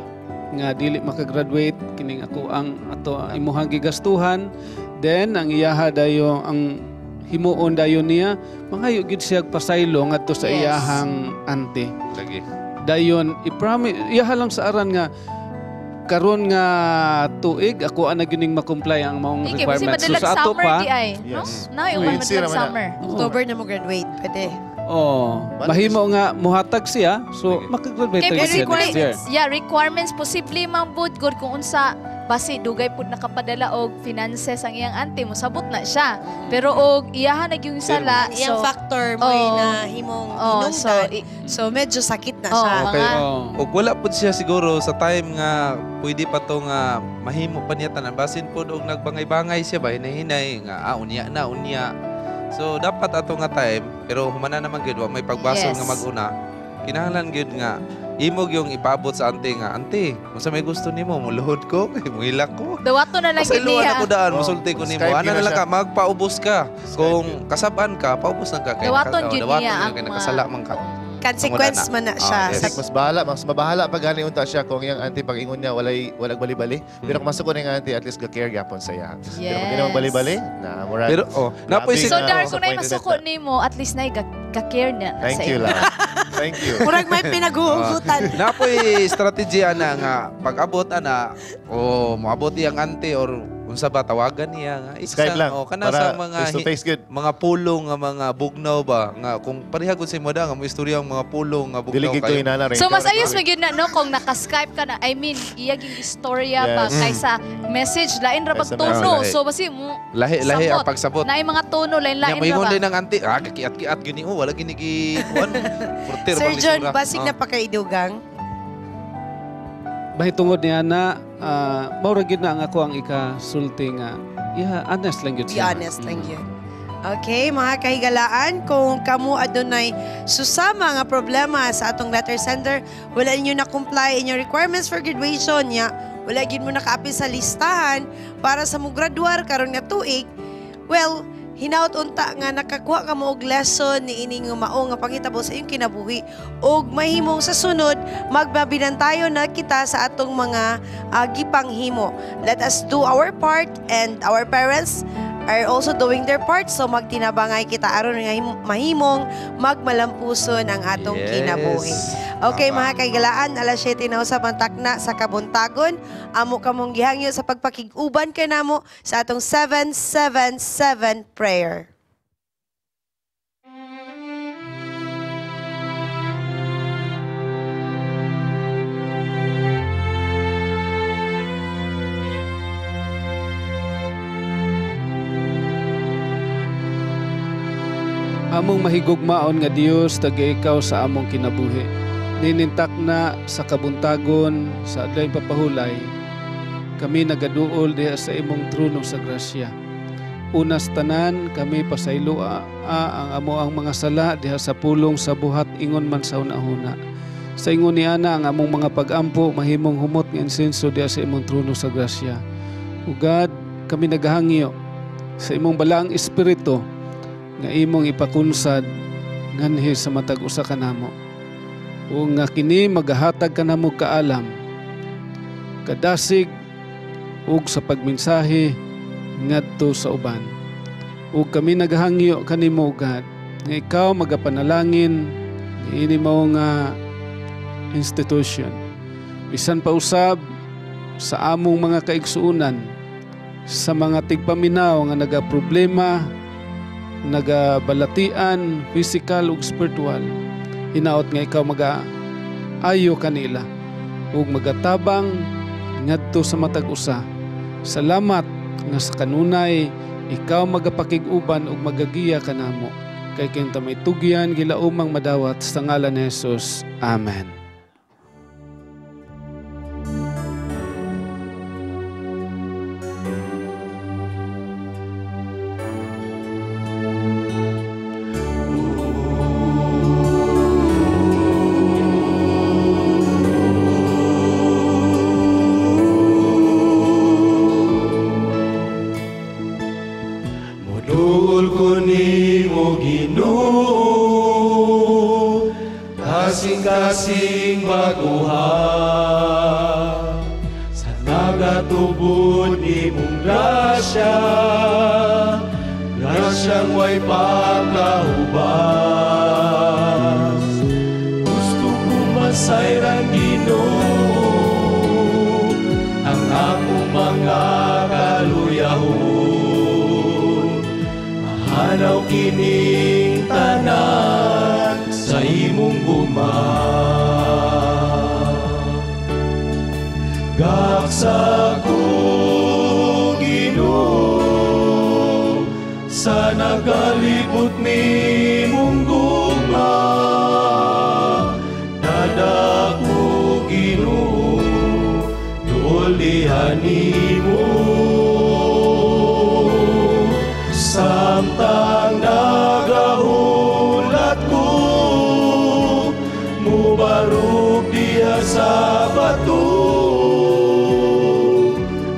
nga dili makagraduate kining ako ang ato imuhang gigastuhan. Then ang iyaha dayo ang himuon dayon niya, mangayo gid siya pasaylo ngadto sa iyahang auntie. Lagi. Dayon i-promise iyaha lang sa aran nga karon nga tuig ako ana gyud ning ma-comply ang maong Hindi, kasi requirements. madalag So sa ato summer pa, di ay, no? Na, yung Wait, madalag summer. October na mo graduate, pwede. Oh, mahimo nga muhatag siya, so makagraduate Kay tayo siya next year. Yeah, requirements posible man bud gud kung unsa basi dugay pud nakapadala og finances ang iyang auntie mosabot na siya. Pero og iyahan na gyud sala, Iyang so factor mo Oh. na himong Oh, hinungdan. So, medyo sakit na siya. Okay. Og wala pud siya siguro sa time nga pwede pa to nga mahimo pa niya tanan, basin pud og nagbangay-bangay siya ba hinay-hinay nga unya na unya. So dapat ato nga time, pero humana naman gyud wa may pagbasol nga maguna. Kinahanglan gyud nga imog yung ipaabot sa ante nga, ante, unsa may gusto nimo, muluhod ko, kay muhilak ko. Dawato na lang gyud Pasayloan niya. ako daan, musulti ko nimo. Skype Ana gyud na na lang ka, siya. magpaubos ka. Kung kasab-an ka, paubos lang ka. Kay Dawaton gyud dawaton niya gyud ang kay mga- nakasala man ka. Consequence man na siya. Ah, yes. Mas bahala, mas mabahala pag gani unta siya kung iyang auntie pag ingon niya walay walag bali-bali. Pero kung masuko na yung auntie, at least ga-care gyapon sa iya. Pero kung di naman bali-bali, na murag. Pero, oh, napoy So Dar, kung na'y masuko nimo, at least na'y ga-care na Thank sa you imo. lang. Thank you. Murag may pinaguhugutan. Napoy strategy ana nga pag-abot ana o moabot iyang auntie or unsa ba tawagan niya nga isa Skype lang, o kana para sa mga face to face good. Mga pulong nga mga bugnaw ba nga kung pareha gud sa imo da nga mo istorya ang mga pulong nga bugnaw Dili gid ko inana rin. So mas ayos man gyud na no kung naka-Skype ka na. I mean, iya gyud istorya pa Yes. kaysa message lain ra Kaysa pag tono. message. So basi mo Lahi-lahi ang sabot. pagsabot. Naay mga tono lain-lain Nya moingon ra ba. din ang auntie, kakiat-kiat gini oh, wala gini gi kuan. Porter Sir bang John, lisura. basig na pakaidugang. Bahitungod niya na mao ra gyud na ang ako ang ikasulti nga yeah, honest lang gyud Be siya. honest lang yun. Okay, mga kahigalaan, kung kamo adunay susama nga problema sa atong letter sender, wala ninyo na-comply inyong requirements for graduation niya, wala gyud mo nakaapil sa listahan para sa mo graduar karon nga tuig, well, hinaut unta nga nakakuha ka mo og lesson ni ining mao nga panghitabo sa iyong kinabuhi ug mahimong sa sunod magbabinantayo na kita sa atong mga gipanghimo. Let us do our part and our parents are also doing their part, so magtinabangay kita aron nga mahimong magmalampuson ang atong Yes. kinabuhi. Okay, Tama. mga kaigalaan, alas 7 na usab ang takna sa kabuntagon. Amo kamong gihangyo sa pagpakig-uban kanamo sa atong 777 prayer. Among mahigugmaon nga Dios, taga ikaw sa among kinabuhi. Ninintak na sa kabuntagon sa adlaw papahulay, kami nagaduol diha sa imong trono sa grasya. Unas tanan kami pasayloa ang amo ang mga sala diha sa pulong sa buhat ingon man sa hunahuna. Sa ingon ni ana ang among mga pagampo mahimong humot nga insenso diha sa imong trono sa grasya. O God, kami nagahangyo sa imong balaang espiritu nga imong ipakunsad nganhi sa matag usa kanamo. O nga kini magahatag kanamo kaalam, kadasig ug sa pagmensahe ngadto sa uban. Ug kami nagahangyo kanimo, God, nga ikaw magapanalangin niini mao nga institution. Bisan pa usab sa among mga kaigsuonan, sa mga tigpaminaw nga nagaproblema, nagabalatian, physical ug spiritual, hinaot nga ikaw maga-ayo kanila ug magatabang ngadto sa matag usa. Salamat nga sa kanunay ikaw magapakig-uban ug magagiya kanamo. Kay kinta may tugyan gilaumang madawat sa ngalan ni Jesus. Amen. Moduol ko nimo Ginoo, kasing-kasing baguha, sa nagatubod nimong grasya, grasyang way pagkahubas. Gusto ko masayran Ginoo ang akong mga kaluyahon. Mahanaw kining tanan sa imong gugma. Gaksa ko Ginoo sa nagalibot nimong gugma. Dada ko Ginoo, dulihan nimo. Samtang nagahulat ko, mubarog diha sa bato.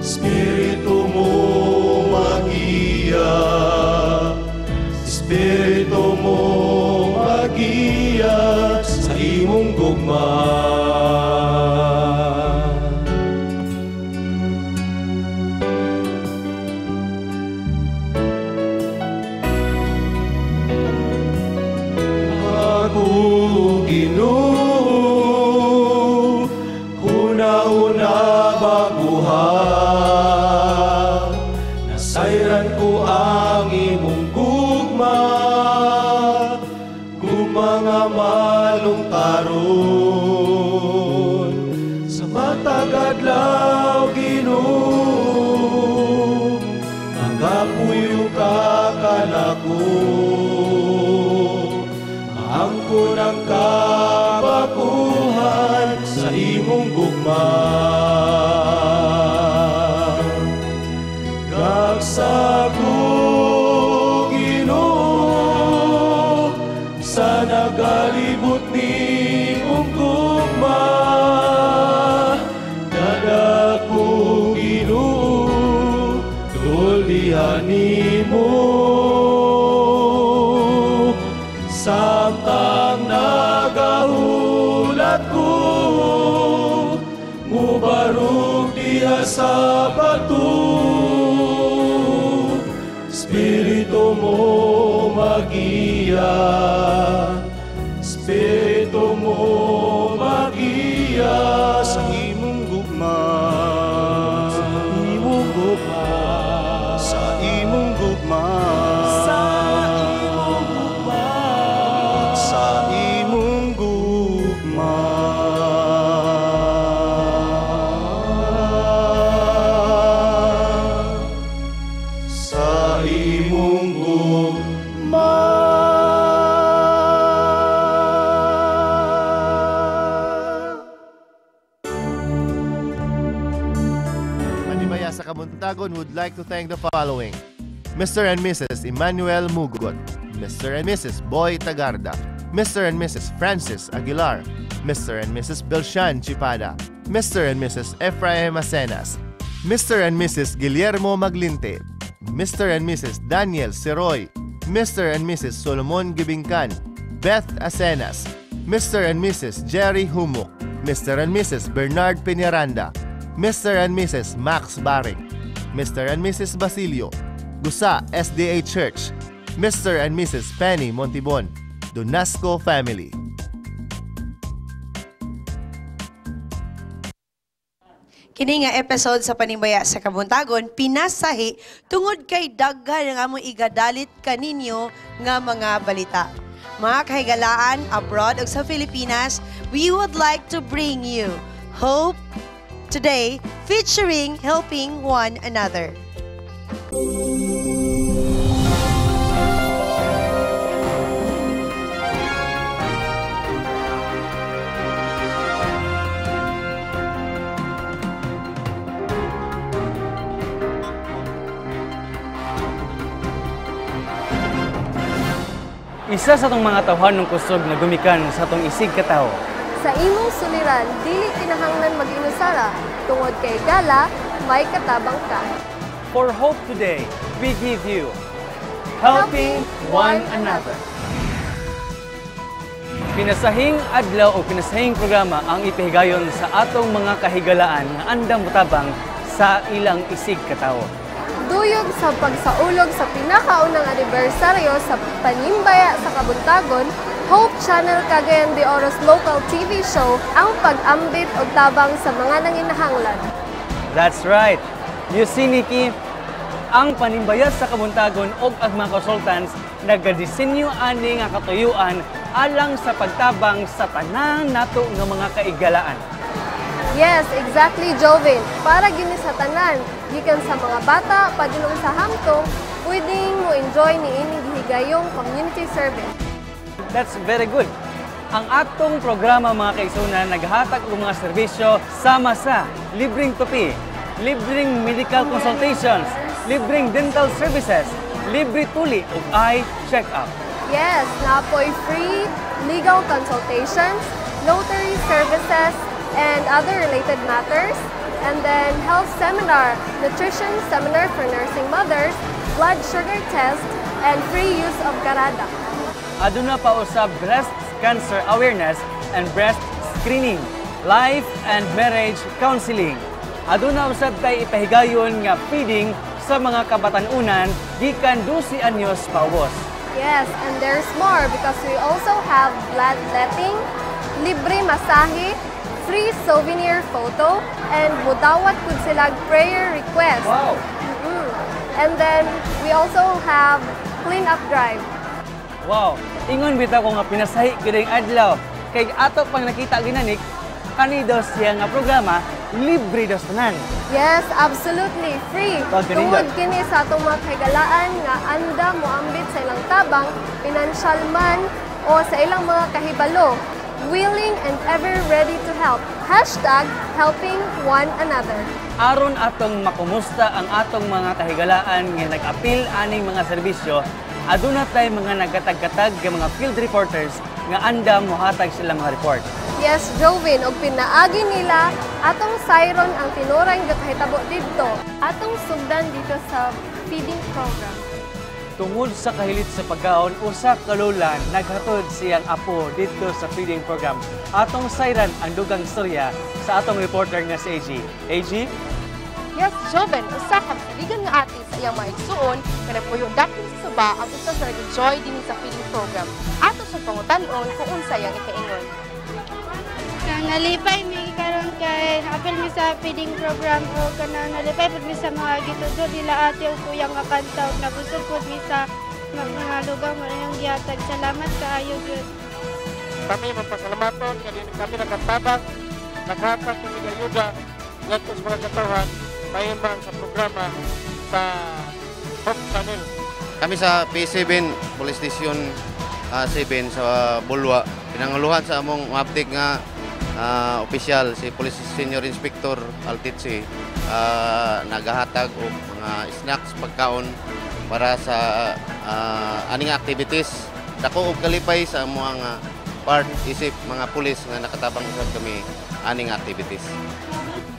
Espiritu mo magiya, Espiritu mo magiya sa imong gugma. Ako Ginoo, una-una baguha, nasayran ko ang imong gugma, gugma nga malungtaron. Sa matag adlaw Ginoo, magapuyo ka kanako. Maangkon ang kabakuhan sa imong gugma. Gaksa ko Ginoo sa nagalibot nimong gugma. Dada ko Ginoo, dulihan nimo. Samtang nagahulat ko, mubarog diha sa bato. Espiritu mo magiya, Espiritu mo magiya sa imong gugma, sa imong gugma, sa imong gugma, sa imong gugma, sa imong gugma. Sa imong gugma. Panibaya sa Kabuntagon would like to thank the following: Mr. and Mrs. Emmanuel Mugot, Mr. and Mrs. Boy Tagarda, Mr. and Mrs. Francis Aguilar, Mr. and Mrs. Belshan Chipada, Mr. and Mrs. Ephraim Acenas, Mr. and Mrs. Guillermo Maglinte, Mr. and Mrs. Daniel Seroy, Mr. and Mrs. Solomon Gibingkan, Beth Acenas, Mr. and Mrs. Jerry Humuk, Mr. and Mrs. Bernard Peñaranda, Mr. and Mrs. Max Baring, Mr. and Mrs. Basilio, Gusa SDA Church, Mr. and Mrs. Penny Montibon, Donasco Family. Kini nga episode sa Panimbaya sa Kabuntagon pinasahi tungod kay daghan ang among igadalit kaninyo nga mga balita. Mga kahigalaan abroad ug sa Pilipinas, we would like to bring you Hope Today featuring Helping One Another. Isa sa atong mga tawhan ng kusog na gumikan sa atong isig katawo. Sa imong suliran, dili kinahanglan mag-inusara tungod kay gala, may katabang ka. For Hope Today, we give you Helping One Another. Pinasahing adlaw o pinasahing programa ang ipihigayon sa atong mga kahigalaan nga andam mutabang sa ilang isig katawo. Duyog sa pagsaulog sa pinakaunang anibersaryo sa Panimbaya sa Kabuntagon, Hope Channel Cagayan de Oro's local TV show ang pag-ambit og tabang sa mga nanginahanglan. That's right. You see, Nikki, ang Panimbaya sa Kabuntagon og ang mga consultants nagadisenyo ani nga katuyuan alang sa pagtabang sa tanan nato nga mga kaigalaan. Yes, exactly, Jovin. Para gini sa tanan, gikan sa mga bata, padulong sa hamtong, pwedeng mo enjoy ni ining gihigayong community service. That's very good. Ang atong programa mga kaisunan naghatag og mga serbisyo sama sa libreng tupi, libreng medical consultations, libreng dental services, libre tuli ug eye check-up. Yes, napoy free legal consultations, notary services, and other related matters. And then health seminar, nutrition seminar for nursing mothers, blood sugar test, and free use of karada. Aduna pa usab breast cancer awareness and breast screening, life and marriage counseling. Aduna usab tay ipahigayon nga feeding sa mga kabatanunan gikan 12 anyos paubos. Yes, and there's more because we also have bloodletting, libre masahe, free souvenir photo, and mudawat pud sila prayer request. Wow! And then we also have clean up drive. Wow! Ingon bitaw ko nga pinasahi gyud ang adlaw. Kay ato pang nakita ginanik, kani daw siya nga programa libre daw sa tanan. Yes, absolutely free. Tawag kanina. Tungod kini sa atong mga kahigalaan nga anda moambit sa ilang tabang, pinansyal man o sa ilang mga kahibalo, willing and ever ready to help. Hashtag helping one another. Aron atong makumusta ang atong mga kahigalaan nga nag-apil aning mga serbisyo, aduna tay mga nagkatag-katag nga mga field reporters nga andam mohatag sila mga report. Yes, Jovin, og pinaagi nila atong siron ang tinuran nga kahitabo didto. Atong sugdan dito sa feeding program. Tungod sa kahilit sa pagkaon, usa ka lola naghatod siyang apo didto sa feeding program. Atong sayran ang dugang istorya sa atong reporter nga si AG. AG? Yes, Joven, usa ka masaligan nga ate sa iyang mga igsuon nga nagpuyo dapin sa suba ang usa sa nag-enjoy dinhi sa feeding program. Ato sa pangutan-on kung unsa iyang ikaingon. Nalipay mi karon kay naapil mi sa feeding program o kanang nalipay pud mi sa mga gitudlo nila ate o kuya nga kanta ug nabusog pud mi sa mga lugaw mo inyong gihatag. Salamat kaayo gyud. Kami mapasalamaton kay kami nakatabang, naghatag kami ayuda ngadto sa mga katawhan man sa programa sa Hope Channel. Kami sa P7 Police Station 7 sa Bulwa, pinanguluhan sa among maptik nga opisyal si Police Senior Inspector Altitsi, nagahatag og mga snacks, pagkaon para sa aning activities. Dako og kalipay sa among part isip mga pulis nga nakatabang usab kami aning activities.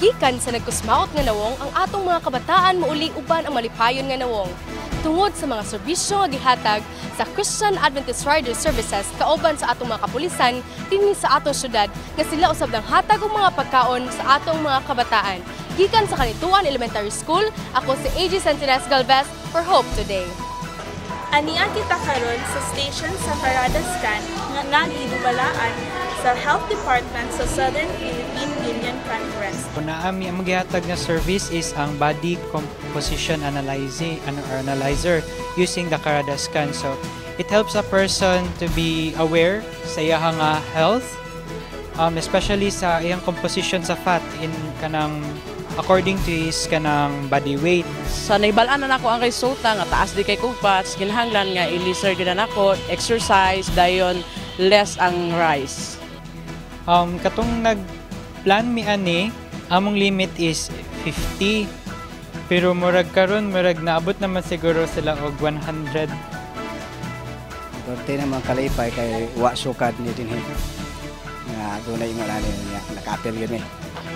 Gikan sa nagkusmaot nga nawong, ang atong mga kabataan mouli uban ang malipayon nga nawong tungod sa mga serbisyo nga gihatag sa Christian Adventist Rider Services kauban sa atong mga kapulisan dinhi sa atong syudad, nga sila usab nang hatag og mga pagkaon sa atong mga kabataan. Gikan sa Canitoan Elementary School, ako si AJ Sentines Galvez for Hope Today. Ania kita karon sa station sa Karada Scan nga nagidumalaan sa Health Department sa Southern Philippine Union Conference. Naami ang gihatag nga service is ang body composition analyzing or analyzer using the Karada scan. So it helps a person to be aware sa iyang nga health, especially sa iyang composition sa fat in kanang according to his kanang body weight. Sa nahibalaan na nako ang resulta nga taas di kay kog fats, kinahanglan nga i-lesser gyud na nako, exercise dayon, less ang rice. Katong nag-plan mi ani, among limit is 50. Pero murag karon, murag naabot naman siguro sila og 100. Korte naman kalipay kay wa sukad ni dinhi. Nga dunay ingon ani niya nakaapil gyud mi.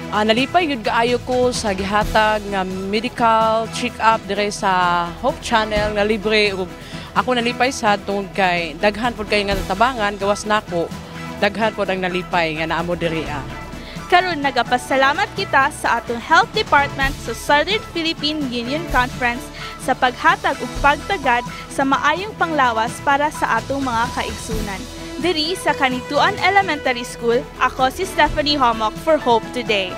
Nalipay gyud kaayo ko sa gihatag nga medical check-up dire sa Hope Channel nga libre, ug ako nalipay sa tungod kay daghan pud kay nga tabangan gawas nako, daghan pud ang nalipay nga naamo diri ah. Karon nagapasalamat kita sa atong Health Department sa Southern Philippine Union Conference sa paghatag ug pagtagad sa maayong panglawas para sa atong mga kaigsunan. Diri sa Canitoan Elementary School, ako si Stephanie Homoc for Hope Today.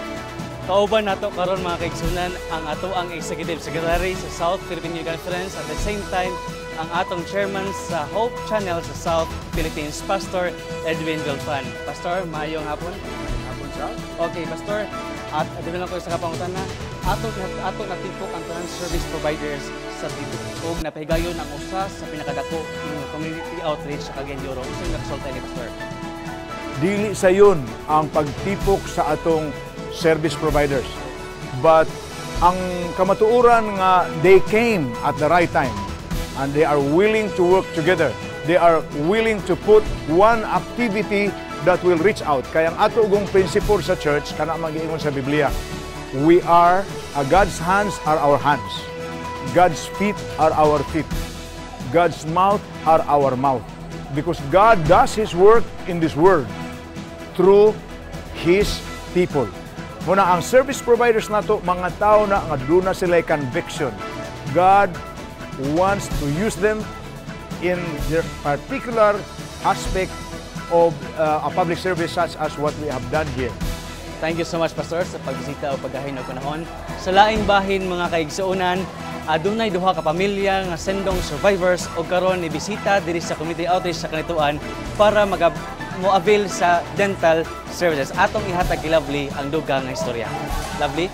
Kauban nato karon, mga kaigsunan, ang ato ang Executive Secretary sa South Philippine Union Conference, at the same time ang atong chairman sa Hope Channel sa South Philippines, Pastor Edwin Dolfan. Pastor, maayong hapon. Hapon sa. Okay, Pastor, at aduna lang ko sa kapangutana, ato natipok ang tanan service providers sa ug napahigayon ang usa sa pinakadako ng community outreach sa Cagayan de Oro. Unsay nakasulti ni Pastor? Dili sayon ang pagtipok sa atong service providers. But ang kamatuoran nga they came at the right time and they are willing to work together. They are willing to put one activity that will reach out. Kaya ang ato ugong prinsipo sa church, kana man giingon sa Biblia, we are, God's hands are our hands. God's feet are our feet. God's mouth are our mouth. Because God does His work in this world through His people. Muna ang service providers nato, mga tao na nga duna sila conviction. God wants to use them in their particular aspect of a public service such as what we have done here. Thank you so much, Pastor, sa pagbisita o paggahin og panahon. Sa laing bahin, mga kaigsuonan, adunay duha ka pamilya nga sendong survivors o karon ni bisita diri sa community outreach sa Canitoan para maga mo-avail sa dental services. Atong ihatag kay Lovely ang dugang nga istorya. Lovely?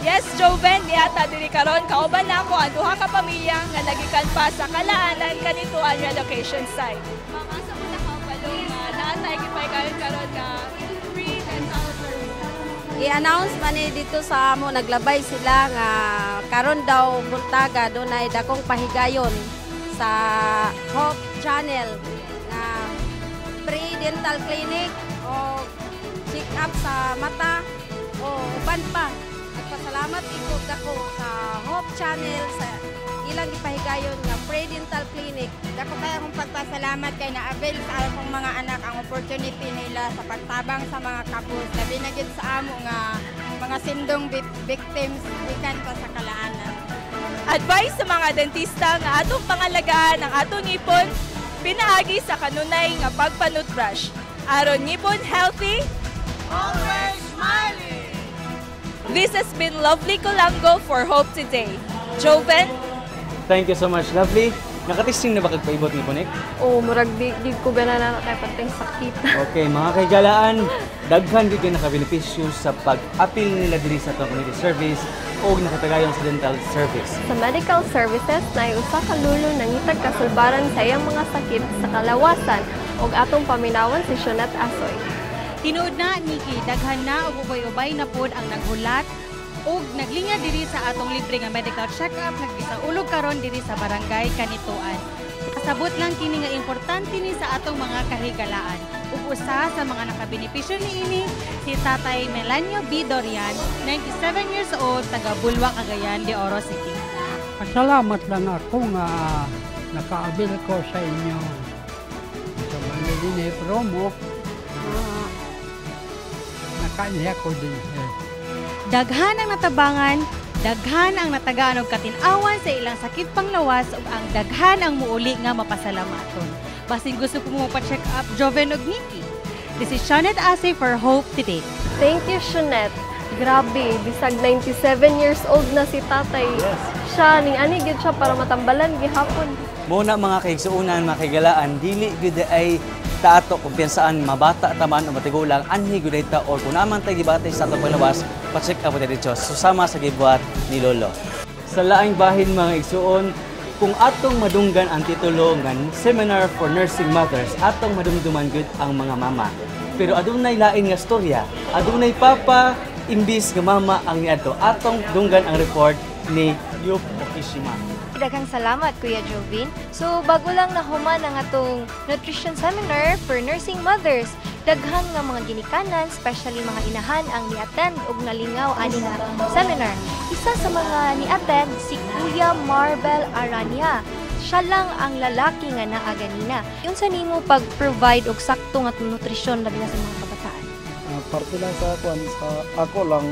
Yes, Joven, niata diri karon kauban nako ang duha ka pamilya nga nagikan pa sa Kalaanan Canitoan relocation site. Mama, sa muna ka palong nga naa tay gipahigayon karon nga free dental service. I-announce man ni dito sa amo, naglabay sila nga karon daw buntaga dunay dakong pahigayon sa Hope Channel nga free dental clinic o check up sa mata o uban pa. Nagpasalamat ko dako sa Hope Channel sa ilang gipahigayon nga free dental clinic. Dako kay akong pagpasalamat kay na-avail sa akong mga anak ang opportunity nila sa pagtabang sa mga kabus. Labi na gyud sa amo nga mga sindong victims gikan pa sa Kalaanan. Advice sa mga dentista nga atong pangalagaan ang atong ngipon pinaagi sa kanunay nga pagpanutbrush. Aron ngipon healthy, always smiling. This has been Lovely Colango for Hope Today. Joven? Thank you so much, Lovely. Nakatisting na ba kag paibot ni Punik? Oh, murag di ko gana na kay pateng sakit. Okay, mga kahigalaan, daghan gyud kay nakabenepisyo sa pag-apil nila diri sa atong community service o nakatagayon sa dental service. Sa medical services, naay usa ka lulo nangitag kasulbaran sa iyang mga sakit sa kalawasan ug atong paminawan si Shonette Asoy. Tinuod na, Nikki, daghan na ug ubay-ubay na pod ang naghulat ug naglinga diri sa atong libre nga medical check-up nga gisaulog karon diri sa Barangay Canitoan. Kasabot lang kini nga importante ni sa atong mga kahigalaan. Ug usa sa mga nakabenepisyo niini si Tatay Melanio B. Dorian, 97 years old, taga Bulua, Cagayan de Oro City. Salamat lang ako nga naka-avail ko sa inyo sa mga promo. Nakaaniya ko din. Eh. Daghan ang natabangan, daghan ang natagaan og katin-awan sa ilang sakit panglawas ug ang daghan ang muuli nga mapasalamaton. Basin gusto po mo pa-check up Joven ug Nikki. This is Shanet Ase for Hope Today. Thank you, Shanet. Grabe, bisag 97 years old na si tatay. Siya, ning ani gyud siya para matambalan gihapon. Muna mga kaigsuunan, mga kaigalaan, dili gyud ay taato kung piyansaan mabata taman o matigulang, anhi gyud ay ta or kung naman tay gibati sa atong panglawas, pa-check up diretso. Susama sa gibuhat ni Lolo. Sa laing bahin mga igsuon, kung atong madunggan ang titulo nga Seminar for Nursing Mothers, atong madumduman gyud ang mga mama. Pero adunay lain nga storya, adunay papa imbis nga mama ang niadto. Atong dunggan ang report ni Yup Okishima. Daghang salamat, Kuya Jovin. So, bago lang nahuman ang atong nutrition seminar for nursing mothers. Daghan nga mga ginikanan, especially mga inahan ang ni-attend og nalingaw ani nga seminar. Isa sa mga ni-attend si Kuya Marvel Arania. Siya lang ang lalaki nga naa ganina. Unsa nimo pag-provide og sakto nga nutrisyon labi na sa mga kabataan? Parte lang sa kuan sa ako lang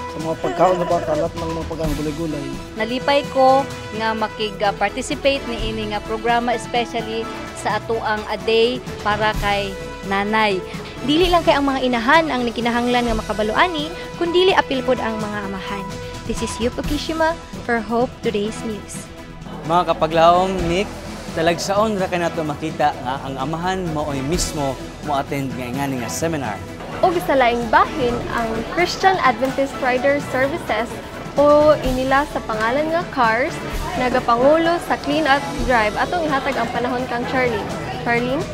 sa mga pagkaon sa bata, lahat ng mga pagkaon gulay-gulay. Nalipay ko nga makig-participate ni ini nga programa, especially sa atoang a day para kay nanay. Dili lang kay ang mga inahan ang nikinahanglan nga makabalo ani, kundili apil pod ang mga amahan. This is Yup Okishima for Hope Today's News. Mga kapaglaom, Nick, talagsaon ra kanato makita nga ang amahan maoy mismo mo attend nga ingani nga seminar. Ug sa laing bahin, ang Christian Adventist Rider Services o inila sa pangalan nga CARS nagapangulo sa Clean Up Drive. Atong ihatag ang panahon kang Charlene. Charlene?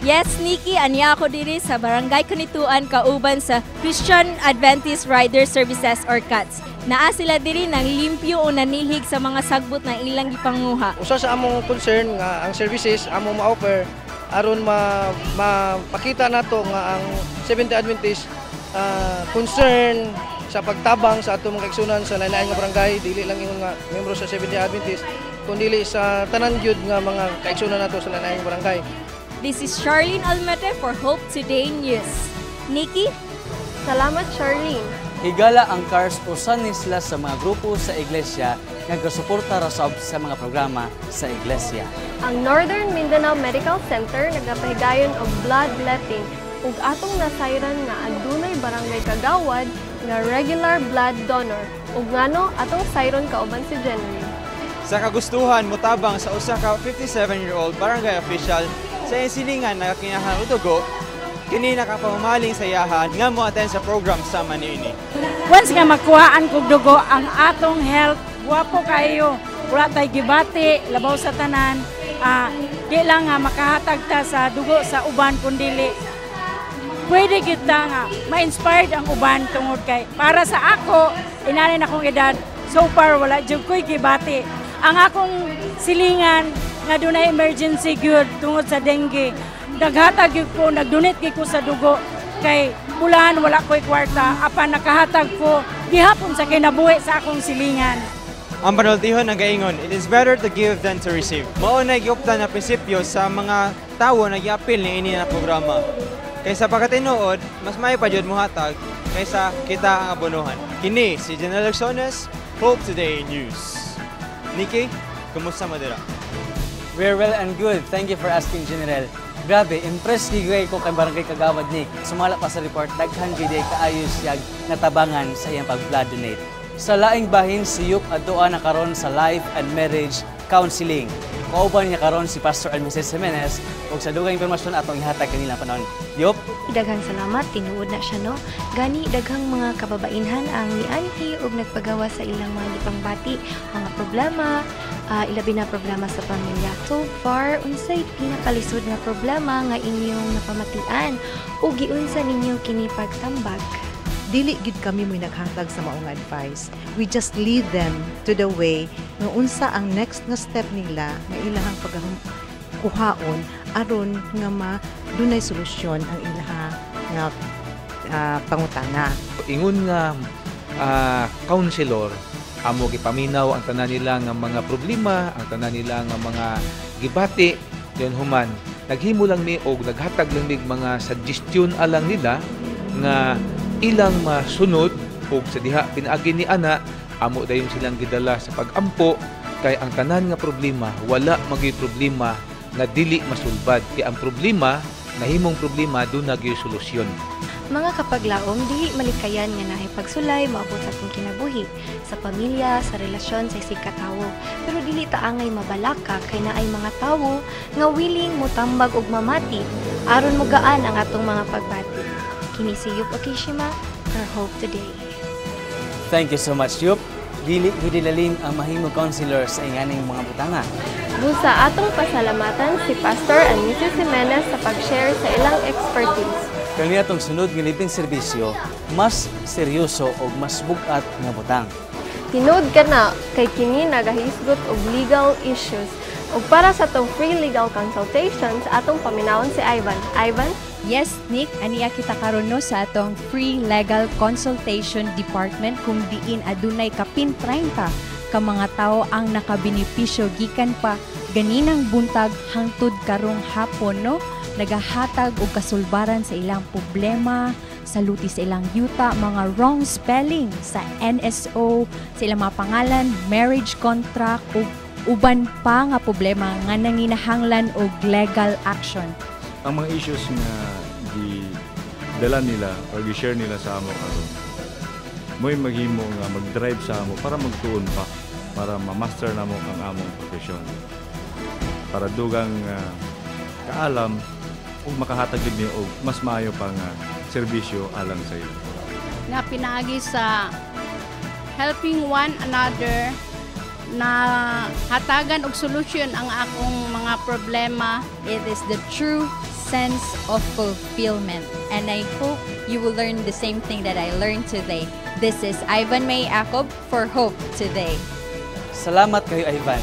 Yes, Nikki, aniya ako diri sa Barangay Canitoan kauban sa Christian Adventist Rider Services or CATS. Naa sila diri nang limpyo o nanilhig sa mga sagbot na ilang gipanguha. Usa sa among concern nga ang services among ma-offer aron ma mapakita nato nga ang Seventh-day Adventist concern sa pagtabang sa atong mga kaigsunan sa lain-lain nga barangay, dili lang ingon nga membro sa Seventh-day Adventist kundi sa tanan gyud nga mga kaigsunan nato sa lain-lain nga barangay. This is Charlene Almete for Hope Today News. Nikki? Salamat, Charlene. Higala ang CARS usa ni sila sa mga grupo sa iglesia nga gasuporta ra sab sa mga programa sa iglesia. Ang Northern Mindanao Medical Center nagapahigayon og bloodletting ug atong nasayran nga adunay barangay kagawad nga regular blood donor ug ngano atong sayron kauban si Jenry. Sa kagustuhan motabang sa usa ka 57-year-old barangay official sa iyang silingan nagakinahanglan og dugo, kini nakapahumaling sa iyahan nga mo-attend sa program sama niini. Once nga makuhaan kog dugo ang atong health, guwapo kayo. Wala tay gibati, labaw sa tanan. Di lang nga makahatag ta sa dugo sa uban kundili pwede kita nga ma-inspired ang uban tungod kay para sa ako inani na akong edad, so far wala jud ko'y gibati. Ang akong silingan nga dunay emergency gyud tungod sa dengue, naghatag gyud ko, nagdonate gyud ko sa dugo kay bulahan wala ko'y kwarta apan nakahatag ko gihapon sa kinabuhi sa akong silingan. Ang panultihon ang gaingon, it is better to give than to receive. Mao na giuptan na prinsipyo sa mga tawo na giapil ni ini na programa. Kaysa pagkatinuod, mas may pa jud mohatag kaysa kita ang abonohan. Kini si General Sones, Hope Today News. Nikki, kumusta mo dira? We're well and good. Thank you for asking, General. Grabe, impressed gid ko kay Barangay Kagawad Nick. Sumala pa sa report, daghan gid kaayo siyag natabangan sa iyang pag-blood donate. Sa laing bahin, si Yup adtoa na karon sa Life and Marriage Counseling. Kauban niya karon si Pastor and Mrs. Jimenez ug sa dugang impormasyon atong ihatag kanilang panahon. Yup. Daghang salamat, tinuod na siya, no. Gani daghang mga kababainhan ang nianhi ug nagpagawa sa ilang mga gipangbati, mga problema, ilabi na problema sa pamilya. So far, unsay pinakalisod nga problema nga inyong napamatian ug giunsa ninyo kini pagtambag? Dili gid kami mo'y naghatag sa maong advice. We just lead them to the way nga unsa ang next nga step nila nga ilahang pagkuhaon aron nga ma Dunay solusyon ang ilaha nga pangutana. Ingon nga counselor, amo gipaminaw ang tanan nila nga mga problema, ang tanan nila nga mga gibati, then human naghimo lang mi og naghatag lang mig mga suggestion alang nila nga ilang masunod, ug sa diha pinaagi ni ana amo dayon silang gidala sa pagampo, kay ang tanan nga problema wala magay problema nga dili masulbad, kay ang problema nahimong problema duna gyud solusyon. Mga kapaglaom, dili malikayan nga naay pagsulay moabot sa atong kinabuhi, sa pamilya, sa relasyon sa isig katawo. Pero dili ta angay mabalaka kay naay mga tawo nga willing motambag og mamati aron mogaan ang atong mga pagbati. Kini si Yup Okishima for Hope Today. Thank you so much, Yup. Dili gyud lalim ang mahimo counselor sa inganing mga butanga. Busa atong pasalamatan si Pastor and Mrs. Jimenez sa pag-share sa ilang expertise. Kani atong sunod nga libreng serbisyo, mas seryoso og mas bug-at nga butang. Tinuod ka na kay kini nagahisgot og legal issues. Ug para sa atong free legal consultations, atong paminawon si Ivan. Ivan? Yes, Nick, aniya kita karon no sa atong free legal consultation department kung diin adunay kapin 30 ka mga tawo ang nakabenepisyo gikan pa ganinang buntag hangtod karong hapon no, nagahatag og kasulbaran sa ilang problema sa luti sa ilang yuta, mga wrong spelling sa NSO, sa ilang mga pangalan, marriage contract ug uban pa nga problema nga nanginahanglan og legal action. Ang mga issues nga gidala nila or gi-share nila sa amo karon, mo'y maghimo nga mag-drive sa amo para magtuon pa, para ma-master namo ang among profesyon, para dugang kaalam ug makahatag gid mi og mas maayo pa nga serbisyo alang sa ila. Nga pinaagi sa helping one another na hatagan og solusyon ang akong mga problema. It is the true sense of fulfillment, and I hope you will learn the same thing that I learned today. This is Ivan May Acob for Hope Today. Salamat kayo, Ivan.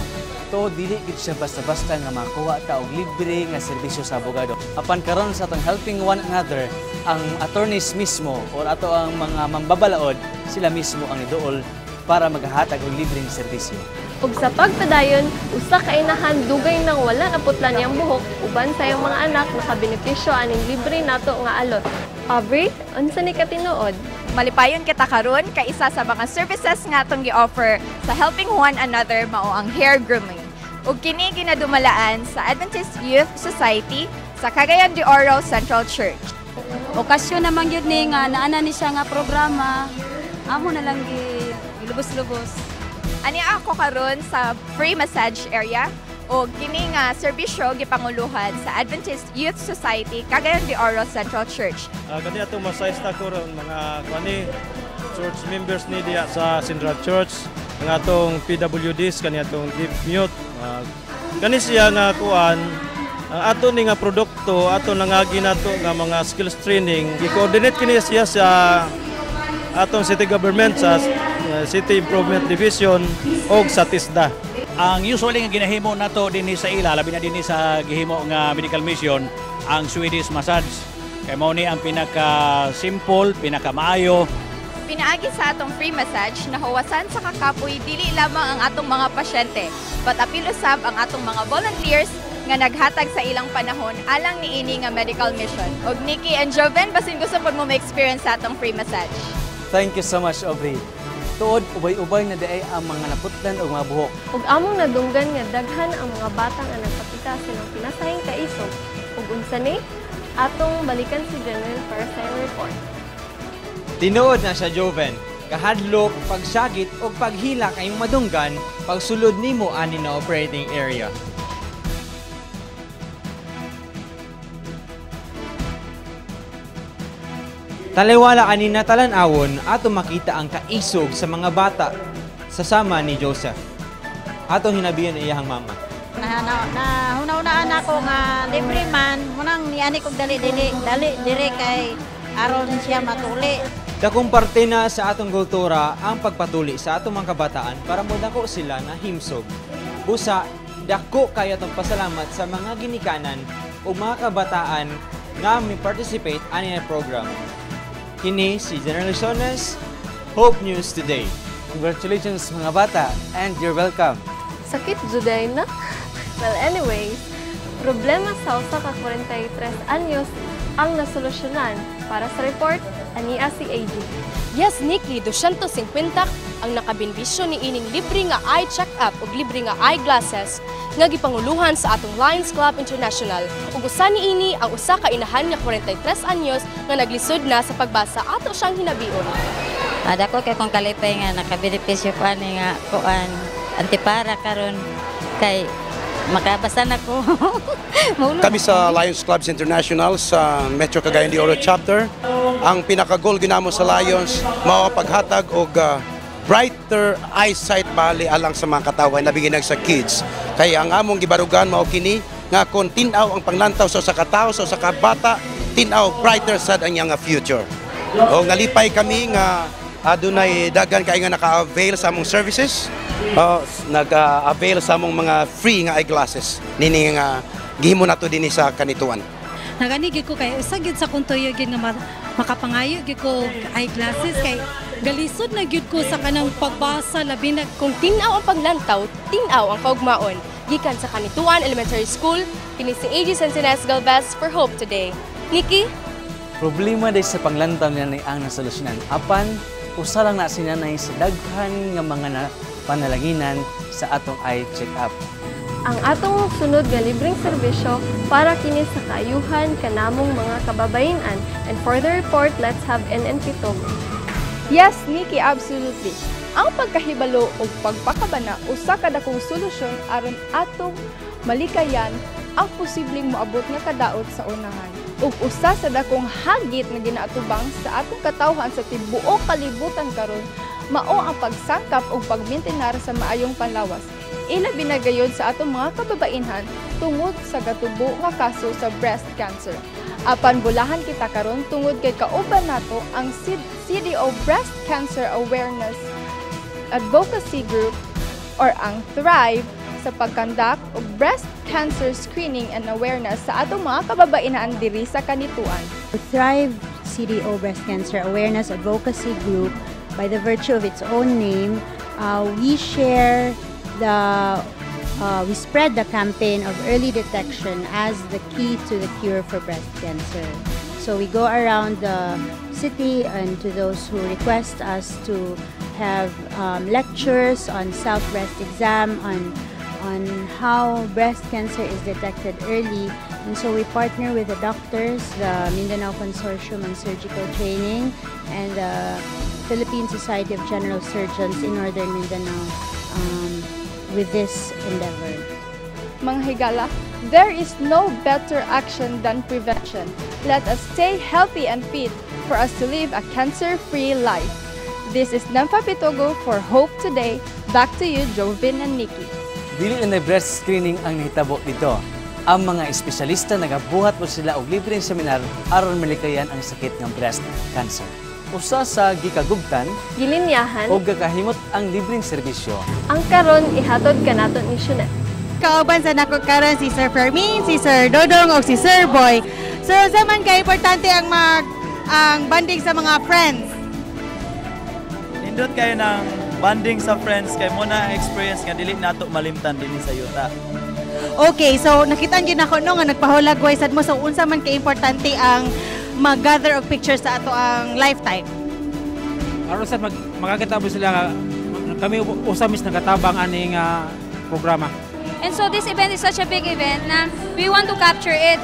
To dili gid siya basta-basta nga makuha ta og libre nga serbisyo sa abogado. Apan karon sa atong helping one another, ang attorneys mismo or ato ang mga mambabalaod, sila mismo ang niduol para maghatag og libreng serbisyo. Ug sa pagpadayon, usa ka inahan dugay nang wala naputlan iyang buhok uban sa iyang mga anak nakabenepisyo aning libre nato nga alot. Aubrey, unsa ni katinuod? Malipayon kita karon kay isa sa mga services nga atong gi-offer sa Helping One Another mao ang hair grooming. Ug kini ginadumalaan sa Adventist Youth Society sa Cagayan de Oro Central Church. Okasyon naman gyud ni nga naana ni siya nga programa. Amo na lang gi lubos-lubos. Ani ako karon sa free massage area o kini nga serbisyo gipanguluhan sa Adventist Youth Society Cagayan de Oro Central Church. Kani atong massage ta karon mga kani church members ni diya sa Central Church, ang atong PWDs, kani atong deaf mute. Kani siya nga kuan ang ato ni nga produkto, ato nangagi nato nga mga skills training, gi-coordinate kini siya sa atong city government, sa City Improvement Division og sa TISDA. Ang usually nga ginahimo nato dinhi sa ila, labi na dinhi sa gihimo nga medical mission, ang Swedish massage. Kay mao ni ang pinaka simple, pinaka maayo. Pinaagi sa atong free massage, nahuwasan sa kakapoy dili lamang ang atong mga pasyente, but apil usab ang atong mga volunteers nga naghatag sa ilang panahon alang niini nga medical mission. Og Nikki and Joven, basin gusto pod mo ma-experience sa atong free massage. Thank you so much, Aubrey. Tuod, ubay-ubay na diay ang mga naputlan og mga buhok. Ug among nadunggan nga daghan ang mga bata nga nagpakita silang pinasahing kaisog. Ug unsa ni? Atong balikan si General para sa iyang report. Tinuod na siya, Joven. Kahadlok, pagsagit o paghilak ay madunggan pagsulod nimo ani na operating area. Taliwala ani na talan-awon ato makita ang kaisog sa mga bata sa sama ni Joseph. Atong hinabihan iyahang mama. Na, na, na ako nga libre man, munang niani kog dali dili, dali dire kay aron siya matuli. Dakong parte na sa atong kultura ang pagpatuli sa atong mga kabataan para modako sila na himsog. Busa, dako kaya atong pasalamat sa mga ginikanan o mga kabataan nga mi-participate ani nga program. Kini si General Lisones, Hope News Today. Congratulations, mga bata, and you're welcome. Sakit juday na. Well, anyways, problema sa usa ka 43 anyos ang nasolusyonan. Para sa report, ania si AG. Yes, Nikki, 250 ang nakabenepisyo ni ining libre nga eye check-up ug libre nga eyeglasses nga gipanguluhan sa atong Lions Club International. Ug usa niini ang usa ka inahan nga 43 anyos nga naglisod na sa pagbasa. Ato siyang hinabion. Dako kay kong kalipay nga nakabenepisyo ko ani nga kuan antipara karon kay makabasa na ko. Maulo. Kami sa Lions Clubs International sa Metro Cagayan de Oro Chapter, ang pinaka-goal ginamo sa Lions mao ang paghatag og brighter eyesight bali alang sa mga katawhan, labi sa kids. Kay ang among gibarugan mao kini nga kon tin-aw ang panglantaw sa usa ka tawo, sa usa ka bata, tin-aw, brighter sad ang iyang future. O nalipay kami nga adunay daghan kay nga naka-avail sa among services, nag-avail sa among mga free nga eyeglasses nini nga gihimo nato dinhi sa Canitoan. Nagani gyud ko kay usa gyud sa kong tuyo gyud nga makapangayo gyud ko eyeglasses kay galisod na gyud ko sa kanang pagbasa, labi na Kung tin-aw ang paglantaw, tin-aw ang kaugmaon. Gikan sa Canitoan Elementary School, kini si AG Sancinez Galvez for Hope Today. Nikki? Problema day sa panglantaw ni nanay ang nasolusyonan. Apan, usa lang na si nanay sa daghan nga mga na panalanginan sa atong eye check-up. Ang atong sunod nga libreng serbisyo para kini sa kaayuhan kanamong mga kababayen-an. And for the report, let's have NN Pitogo. Yes, Nikki, absolutely. Ang pagkahibalo o pagpakabana usa ka dakong solusyon aron atong malikayan ang posibleng moabot nga kadaot sa unahan. Ug usa sa dakong hagit nga ginaatubang sa atong katawhan sa tibuok kalibutan karon mao ang pagsangkap ug pagmintenar sa maayong panlawas. Ilabi na gayod sa atong mga kababainhan tungod sa gatubo nga kaso sa breast cancer. Apan bulahan kita karon tungod kay kauban nato ang CDO Breast Cancer Awareness Advocacy Group or ang THRIVE sa pag-conduct og breast cancer screening and awareness sa atong mga kababainahan diri sa Canitoan. Thrive CDO Breast Cancer Awareness Advocacy Group, by the virtue of its own name, we spread the campaign of early detection as the key to the cure for breast cancer. So we go around the city and to those who request us to have lectures on self-breast exam, on how breast cancer is detected early. And so we partner with the doctors, the Mindanao Consortium on Surgical Training, and the Philippine Society of General Surgeons in Northern Mindanao with this endeavor. Mga higala, there is no better action than prevention. Let us stay healthy and fit for us to live a cancer-free life. This is Namfa Pitogo for Hope Today. Back to you, Jovin and Nikki. Dili lang na breast screening ang nahitabo dito. Ang mga espesyalista nagabuhat po sila og libreng seminar aron malikayan ang sakit ng breast cancer. Usa sa gikagubtan gilinyahan og gakahimot ang libreng serbisyo. Ang karon ihatod kanato ni Shunet. Kauban sa nako karon si Sir Fermin, si Sir Dodong ug si Sir Boy. Sir, unsa man ka importante ang bonding sa mga friends? Nindot kayo ng bonding sa friends kay mao na ang experience nga dili nato malimtan dinhi sa yuta. Okay, so nakita gyud nako no nga nagpahulagway sad mo, so unsa man ka importante ang mag-gather og pictures sa ato ang lifetime? Aron sa makakita mo sila nga kami usa mis nagatabang ani nga programa. And so this event is such a big event na we want to capture it.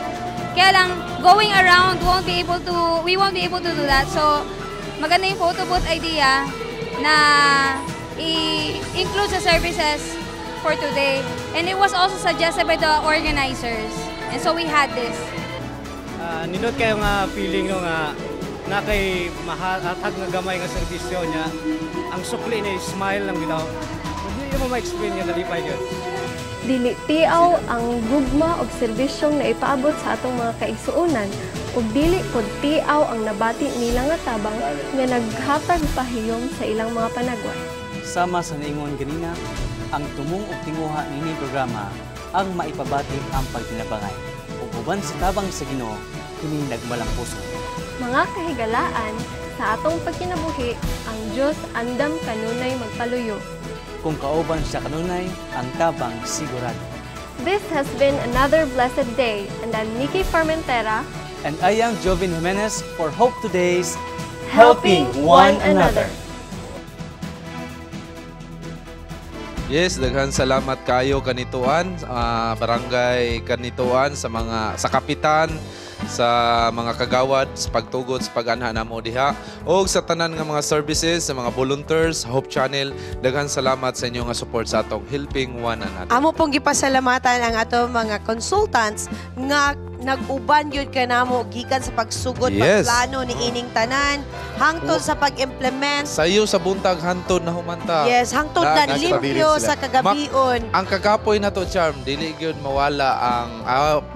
Kaya lang, going around won't be able to, we won't be able to do that. So maganda yung photo booth idea na i-include sa services for today. And it was also suggested by the organizers. And so we had this. Nindot kayo nga feeling no nga na kay mahatag nga gamay nga serbisyo niya. Ang sukli ni smile lang bitaw. Hindi mo ma-explain nga nalipay gyud. Dili tiaw ang gugma og serbisyong naipaabot sa atong mga kaigsuonan ug dili pod tiaw ang nabati nila nga tabang nga naghatag pahiyom sa ilang mga panagwat. Sama sa niingon ganina, ang tumong ug tinguha niini programa ang maipabati ang pagtinabangay. Ug uban sa tabang sa Ginoo, kini nagmalampuson. Mga kahigalaan, sa atong pagkinabuhi, ang Dios andam kanunay magpaluyo. Kung kauban siya kanunay, ang tabang sigurado. This has been another blessed day, and I'm Nikki Formentera. And I am Jovin Jimenez for Hope Today's Helping One Another. Yes, daghan salamat kayo Canitoan, barangay Canitoan, sa mga sa kapitan, sa mga kagawad sa pagtugod sa pag-anha namo diha og sa tanan nga mga services, sa mga volunteers, Hope Channel, daghan salamat sa inyo nga support sa atong Helping One Another. Amo pong gipasalamatan ang ato mga consultants nga nag-uban yun kanamo gikan sa pagsugod, pagplano ni ining tanan hangtod sa pag-implement. Sayo sa buntag hantod na humanta. Yes, hangtod na limpyo sa kagabion. Ang kakapoy na to, Charm, dili gyud mawala ang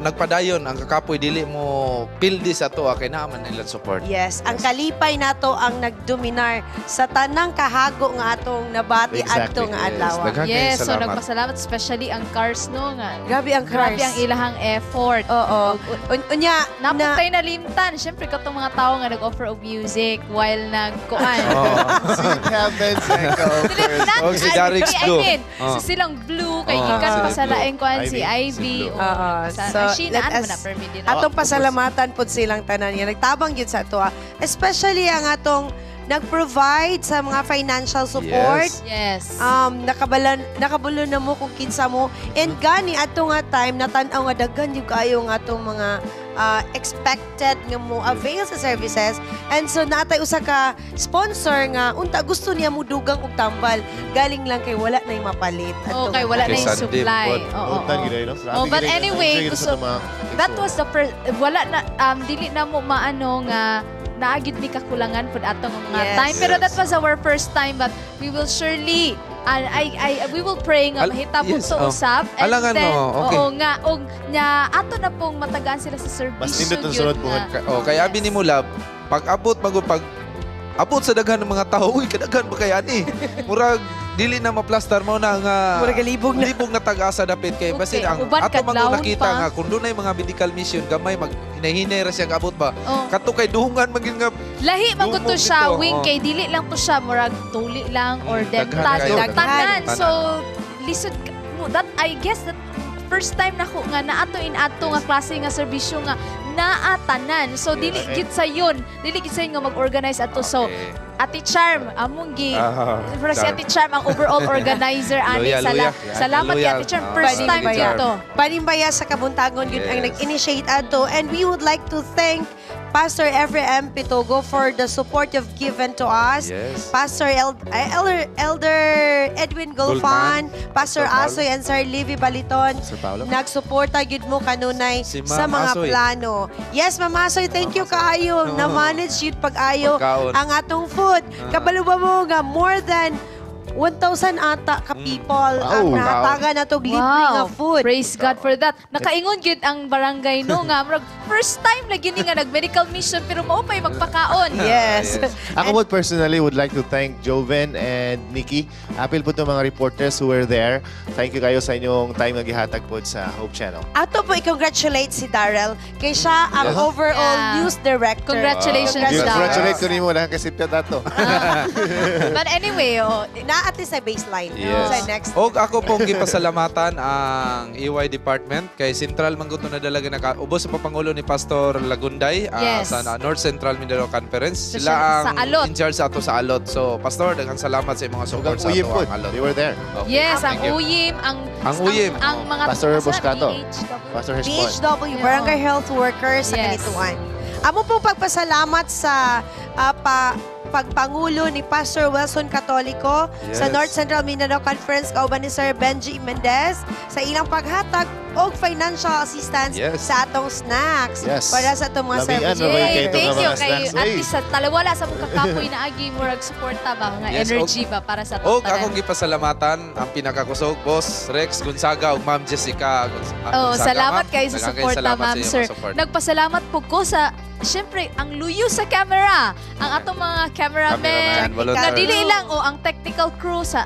nagpadayon ang kakapoy, dili mo pildi sa to kay naa man ilang support. Yes, ang kalipay nato ang nagdominar sa tanang kahago nga atong nabati adto nga adlaw. Yes, so nagpasalamat especially ang cars no nga. Grabe ang cars. Grabe ang ilahang effort. Oo. Unya, naputay na limtan. Siyempre, katong mga tao nga nag-offer of music while nagkuan. Si Kevin Seco. Oh, si Darix Blue. I mean, so silang Blue, kay gikan pa sa laing kuan si Ivy. So, let us, atong pasalamatan po silang tanan nga nagtabang yun sa ato. Especially ang atong nag-provide sa mga financial support. Yes. Nakabalo na mo kung kinsa mo. And gani ato nga time natan-aw nga daghan yung kaayo nga atong mga expected nga mo avail sa services. And so naatay usa ka sponsor nga unta gusto niya mo dugang og tambal. Galing lang kay wala na yung mapalit. Okay, wala na yung supply. Oo. Oh, but anyway, gusto, that was the first, wala na dili na mo maano nga naagid ni kakulangan pud atong mga time. Pero that was our first time, but we will surely we will pray nga mahitabo to usab. And alangan then, mo, okay. Oo nga, og nya ato na pong matagaan sila sa serbisyo. Mas nindot ang sunod po. Oh, kaya abi ni mo lab, pag abot magupag abot sa daghan ng mga tao, uy, kadaghan ba kaya ni? Murag dili na maplastar mo na nga murag libog na, libog na tag-asa dapit kay basin ang ato man nakita nga kung dunay mga medical mission gamay mag hinahinay ra siya abot ba. Kato kay duhungan man gyud nga lahi man gud to siya wing kay dili lang to siya murag tuli lang or dental tanan. So lisod mo that, I guess that first time nako nga naato in ato nga klase nga serbisyo nga naa tanan. So dili gid sayon, dili gid sayon nga mag-organize ato. So Ate Charm, among gi si Ate Charm ang overall organizer ani. Salamat kay Ate Charm, first time dito. Panimbaya sa Kabuntagon yun ang nag-initiate ato, and we would like to thank Pastor Ephraim Pitogo for the support you've given to us. Yes. Pastor Elder Edwin Gulfan, Pastor Asoy and Sir Livy Baliton. Sir Paolo. Nagsuporta gyud mo kanunay si sa mga Asoy. Plano. Yes, Ma'am Asoy, thank you kaayo. Na-manage yun pag-ayo ang atong food. Kabalo ba mo nga more than 1,000 ata ka people ang nahatagan na itong libre nga food. Praise God for that. Nakaingon gyud ang barangay no nga murag first time lagi ni nga nag-medical mission pero mao pay magpakaon. Yes. Ako would personally would like to thank Joven and Nikki. Apil po itong mga reporters who were there. Thank you kayo sa inyong time nga gihatag po sa Hope Channel. Ato po i-congratulate si Darrell kay siya ang overall news director. Congratulations, Darrell. Congratulate ko nimo na kasi ato. But anyway, na at least sa baseline. Yes. Sa next. Og ako pong gipasalamatan ang EY department kay Central Mangguto na dalaga na ubos sa papangulo ni Pastor Lagunday sa North Central Mindanao Conference. So, sila ang sa Alot. In charge sa ato sa Alot. So Pastor, daghang salamat sa imong support sa ato ang Alot. They were there. Okay. Yes, ang uyim, ang uyim, ang mga Pastor Boscato. Pastor Hespon. BHW, Barangay Health Workers sa Canitoan. Amo pong pagpasalamat sa pagpangulo ni Pastor Wilson Catolico sa North Central Mindanao Conference kauban ni Sir Benji Mendez sa ilang paghatag og financial assistance sa atong snacks para sa atong mga services. Thank you kay at least sa talawala sa mong kakapoy na agi murag suporta ba nga energy ba para sa atong Og akong gipasalamatan ang pinakakusog Boss Rex Gonzaga ug Ma'am Jessica Gonzaga. Oh, salamat kayo sa suporta, Ma'am Sir. Nagpasalamat po ko sa siyempre, ang luyo sa camera. Ang atong mga cameraman, na dili lang o ang technical crew sa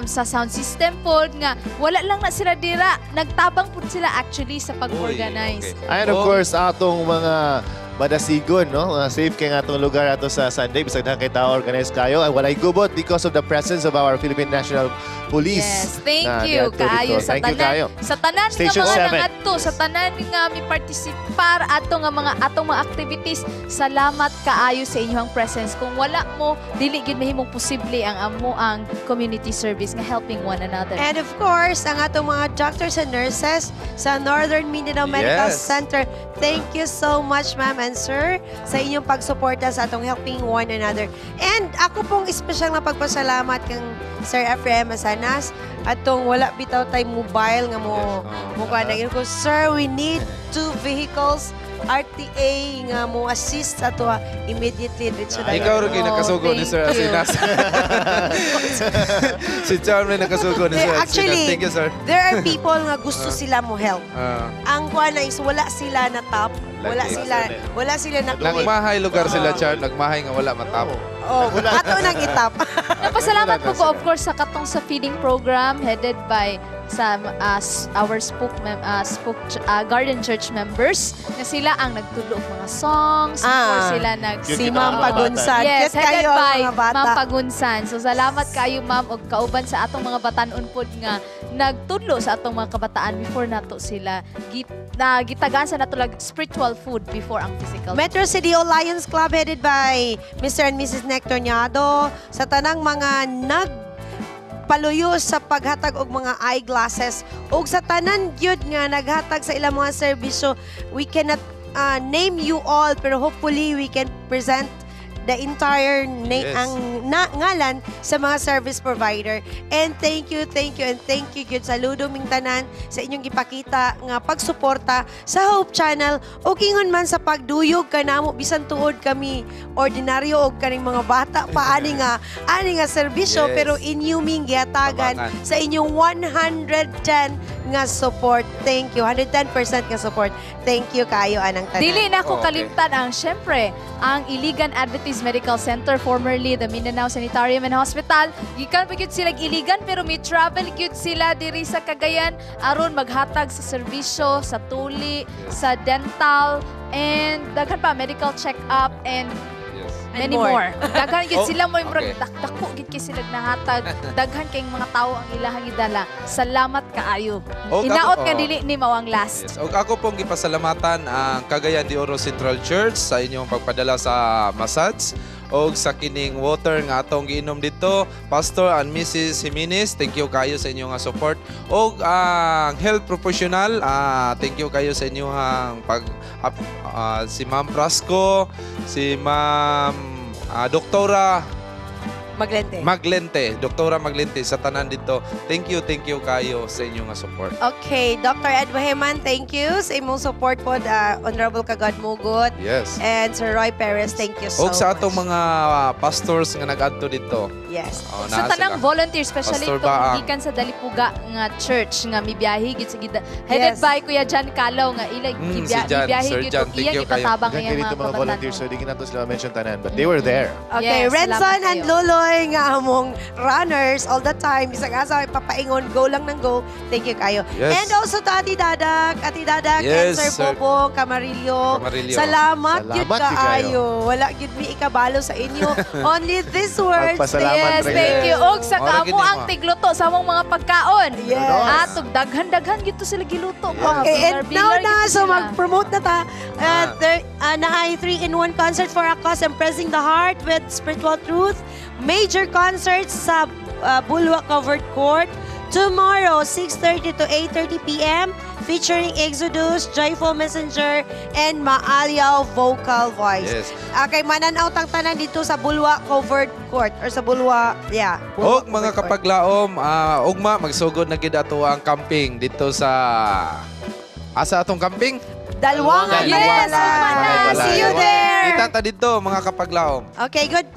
sa sound system pod nga wala lang na sila dira, nagtabang pod sila actually sa pag-organize. And of course, atong mga madasigon, no? Mga safe kay nga atong lugar ato sa Sunday. Bisag na kay tao organize kayo. Ay, walay gubot because of the presence of our Philippine National Police. Yes, thank na you niadto kaayo dito. sa Thank you tanan. kayo. Sa tanan nga Station mga 7. nangadto, sa tanan nga mi participar ato nga mga atong mga activities, salamat kaayo sa inyong presence. Kung wala mo, dili gyud mahimong posible ang amo ang community service nga helping one another. And of course, ang atong mga doctors and nurses sa Northern Mindanao Medical Center. Thank you so much, ma'am and sir, sa inyong pagsuporta sa atong helping one another. And ako pong espesyal na pagpasalamat kang Sir Ephraim Asanas atong wala bitaw tay mobile nga mo mo kuan ko, "Sir, we need two vehicles RTA nga mo assist sa ato immediately diretso dayon." Ikaw rin nakasugo ni Sir Asinas. Si Charmy nakasugo ni Sir Asinas. Actually, Thank you, sir. there are people nga gusto sila mo help. Ang kuan na is wala sila na top, wala Lagi. sila, wala sila na Nagmahay lugar sila, Char. Nagmahay nga wala matap. Oh, ato nang itap. Napasalamat po ko, of course, sa katong sa feeding program headed by sa our spook Garden Church members nga sila ang nagtudlo og mga songs before sila nag Si Ma'am Pagunsan. Yes, Cute headed kayo ang by mga bata. Ma'am Pagunsan. So salamat kayo, ma'am, og kauban sa atong mga batan-on pod nga nagtudlo sa atong mga kabataan before nato sila na gitagaan sa nato lag spiritual food before ang physical. Metro City Lions Club headed by Mr. and Mrs. Nector Nyado, sa tanang mga nag paluyo sa paghatag og mga eyeglasses ug sa tanan gyud nga naghatag sa ilang mga serbisyo. We cannot name you all, pero hopefully we can present the entire ang ngalan sa mga service provider. And thank you, thank you, and thank you gyud. Saludo ming tanan sa inyong gipakita nga pagsuporta sa Hope Channel o ingon man sa pagduyog kanamo bisan tuod kami ordinaryo og kaning mga bata pa ani nga serbisyo, pero inyo ming gihatagan Tabangan. sa inyong 110 nga support. Thank you. 110% nga support. Thank you kayo anang tanan. Dili na ko kalimtan ang syempre ang Iligan Adventist Medical Center, formerly the Mindanao Sanitarium and Hospital. Gikan pa gyud sila Iligan pero may travel gyud sila diri sa Cagayan aron maghatag sa serbisyo sa tuli, sa dental and daghan pa, medical check-up and And many more. more. Daghan gyud sila mo murag dako gyud kay sila nahatag. Daghan kay mga tawo ang ilahang gidala. Salamat kaayo. Hinaot nga dili ni mao ang last. Yes. Og ako pong gipasalamatan ang Cagayan de Oro Central Church sa inyong pagpadala sa massage og sa kining water nga atong giinom dito. Pastor and Mrs. Jimenez, thank you kayo sa inyong nga support. Og ang health professional, thank you kayo sa inyong pag si Ma'am Prasco, si Ma'am Doktora Maglente. Maglente, Doktora Maglente, sa tanan dito. Thank you kayo sa inyong nga support. Okay, Dr. Ed Waheman, thank you sa imong support po, Honorable Kagad Mugot. And Sir Roy Perez, thank you so Og sa much. atong mga pastors nga nag-adto dito. Oh, Sa naa tanang sila. volunteer, especially Pastor itong Baang. gikan sa Dalipuga nga church nga mibiyahe gid sa gida. Headed by Kuya Jan Calaw nga ila Si Jan, mibiyahe Sir gid Jan, og thank iyang you kayo. ipatabang Daghan ang kay mga dito mga kabataan. volunteers, so di nato sila mention tanan, but they were there. Okay, Yes, Renson salamat and kayo. Loloy nga among runners all the time. Bisag asa papaingon, go lang ng go. Thank you kayo. And also to Ate Dadak, Ate Dadak and Sir Sir. Bobo Camarillo. Camarillo. Salamat, gyud Salamat gyud kayo. kaayo. Wala gyud mi ikabalo sa inyo. Only these words. Magpasalamat Yes, rin. thank you. Og sa Ora kamo gid nimo. ang tigluto sa among mga pagkaon. Yes. At og daghan-daghan gito sila giluto. Okay, and now Bilar-bilar na, gid so sila. mag-promote na ta. There, naay 3-in-1 concert for a cause, Impressing the Heart with Spiritual Truth. Major concerts sa Bulwa Covered Court. Tomorrow, 6:30 to 8:30 p.m., featuring Exodus, Joyful Messenger, and Maaliaw Vocal Voice. Okay, mananaw tang tanan dito sa Bulwa Covered Court or sa Bulwa, yeah. Bulwa Og mga Covered Court. kapaglaom, ugma magsugod na gid ato ang camping dito sa asa atong camping? Dalwangan. Yes, Malaybalay. See you there. Kita ta dito, mga kapaglaom. Okay, good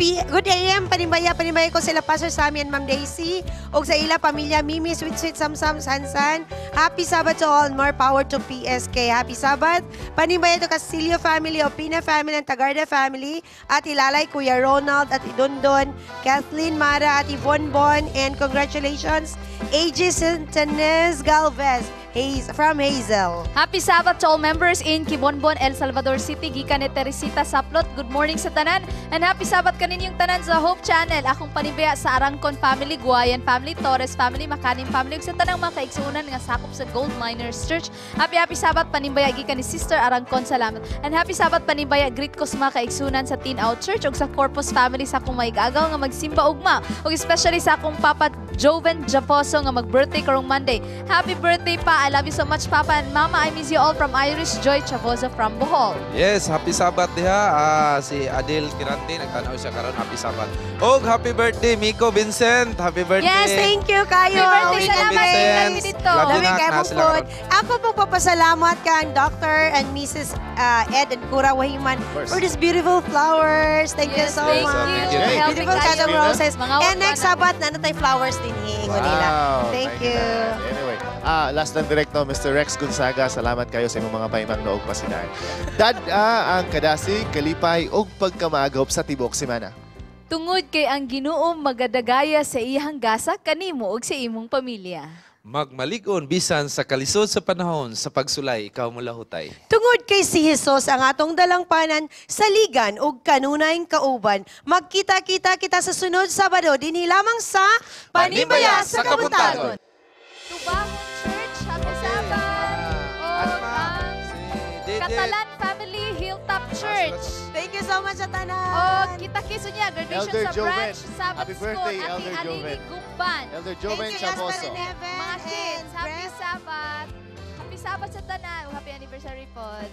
AM panimbaya, panimbaya ko sila Pastor Sammy and Ma'am Daisy ug sa ila pamilya Mimi, Sweet Sweet Samsam Sansan. Happy Sabbath to all and more power to PSK. Happy Sabbath. Panimbaya to Castillo family, Opina family, and Tagarda family, at Ilalay, Kuya Ronald at Idundon, Kathleen Mara at Yvonne Bon, and congratulations AJ Centenez Galvez Hayes from Hazel. Happy Sabbath to all members in Kibonbon, El Salvador City. Gikan ni Teresita Saplot. Good morning sa tanan. And happy Sabbath kaninyong tanan sa Hope Channel. Akong panimbaya sa Arangkon family, Guayan family, Torres family, Makanim family, ug sa tanang mga kaigsuonan nga sakop sa Gold Miners Church. Happy happy Sabbath panimbaya gikan ni Sister Arangkon. Salamat. And happy Sabbath panimbaya greet ko sa mga kaigsuonan sa Teen Out Church ug sa Corpus family sa akong maigagaw nga magsimba ugma. Ug especially sa akong papa Joven Japoso nga mag-birthday karong Monday. Happy birthday pa. I love you so much, Papa and Mama. I miss you all from Irish Joy Chavoso from Bohol. Yes, happy Sabbath diha. Si Adel Kirante nagtanaw siya karon, happy Sabbath. Og happy birthday Miko Vincent. Happy birthday. Yes, thank you kayo. Happy birthday, Miko salamat. Vincent. Dito. Love you Lami na, kayo na mong sila food. karon. Ako pong papasalamat kang Dr. and Mrs. Ed and Cura Wahiman course. For these beautiful flowers. Thank you Yes, so thank much. you. Thank you. Beautiful Thank kind of you. roses. Mga And next Sabbath, na tayo flowers din hiingon nila. Thank you. Anyway, last lang direct no, Mr. Rex Gonzaga, salamat kayo sa imong mga paimang noog pasidan. Dad-a ang kadasig, kalipay ug pagkamaagop sa tibok semana. Tungod kay ang Ginoo magadagaya sa iyang gasa kanimo ug sa imong pamilya. Magmalig-on bisan sa kalisod sa panahon sa pagsulay ikaw molahutay. Tungod kay si Jesus ang atong dalangpanan, saligan ug kanunayng kauban. Magkita-kita kita sa sunod Sabado dinhi lamang sa Panimbaya sa Kabuntagon. Tubangon Church, happy Sabbath! Og ang Catalan Family Hilltop Church. Thank you so much sa tanan. Og kita kiso niya, graduation Elder sa Joven. branch, Sabbath Happy School, birthday, Ate Elder Alini Joven. Gumban. Elder Joven Thank you, Jasper Chaboso. and Evan. Mga kids, and happy Brett. Sabbath. Happy Sabbath sa tanan. Happy anniversary pod.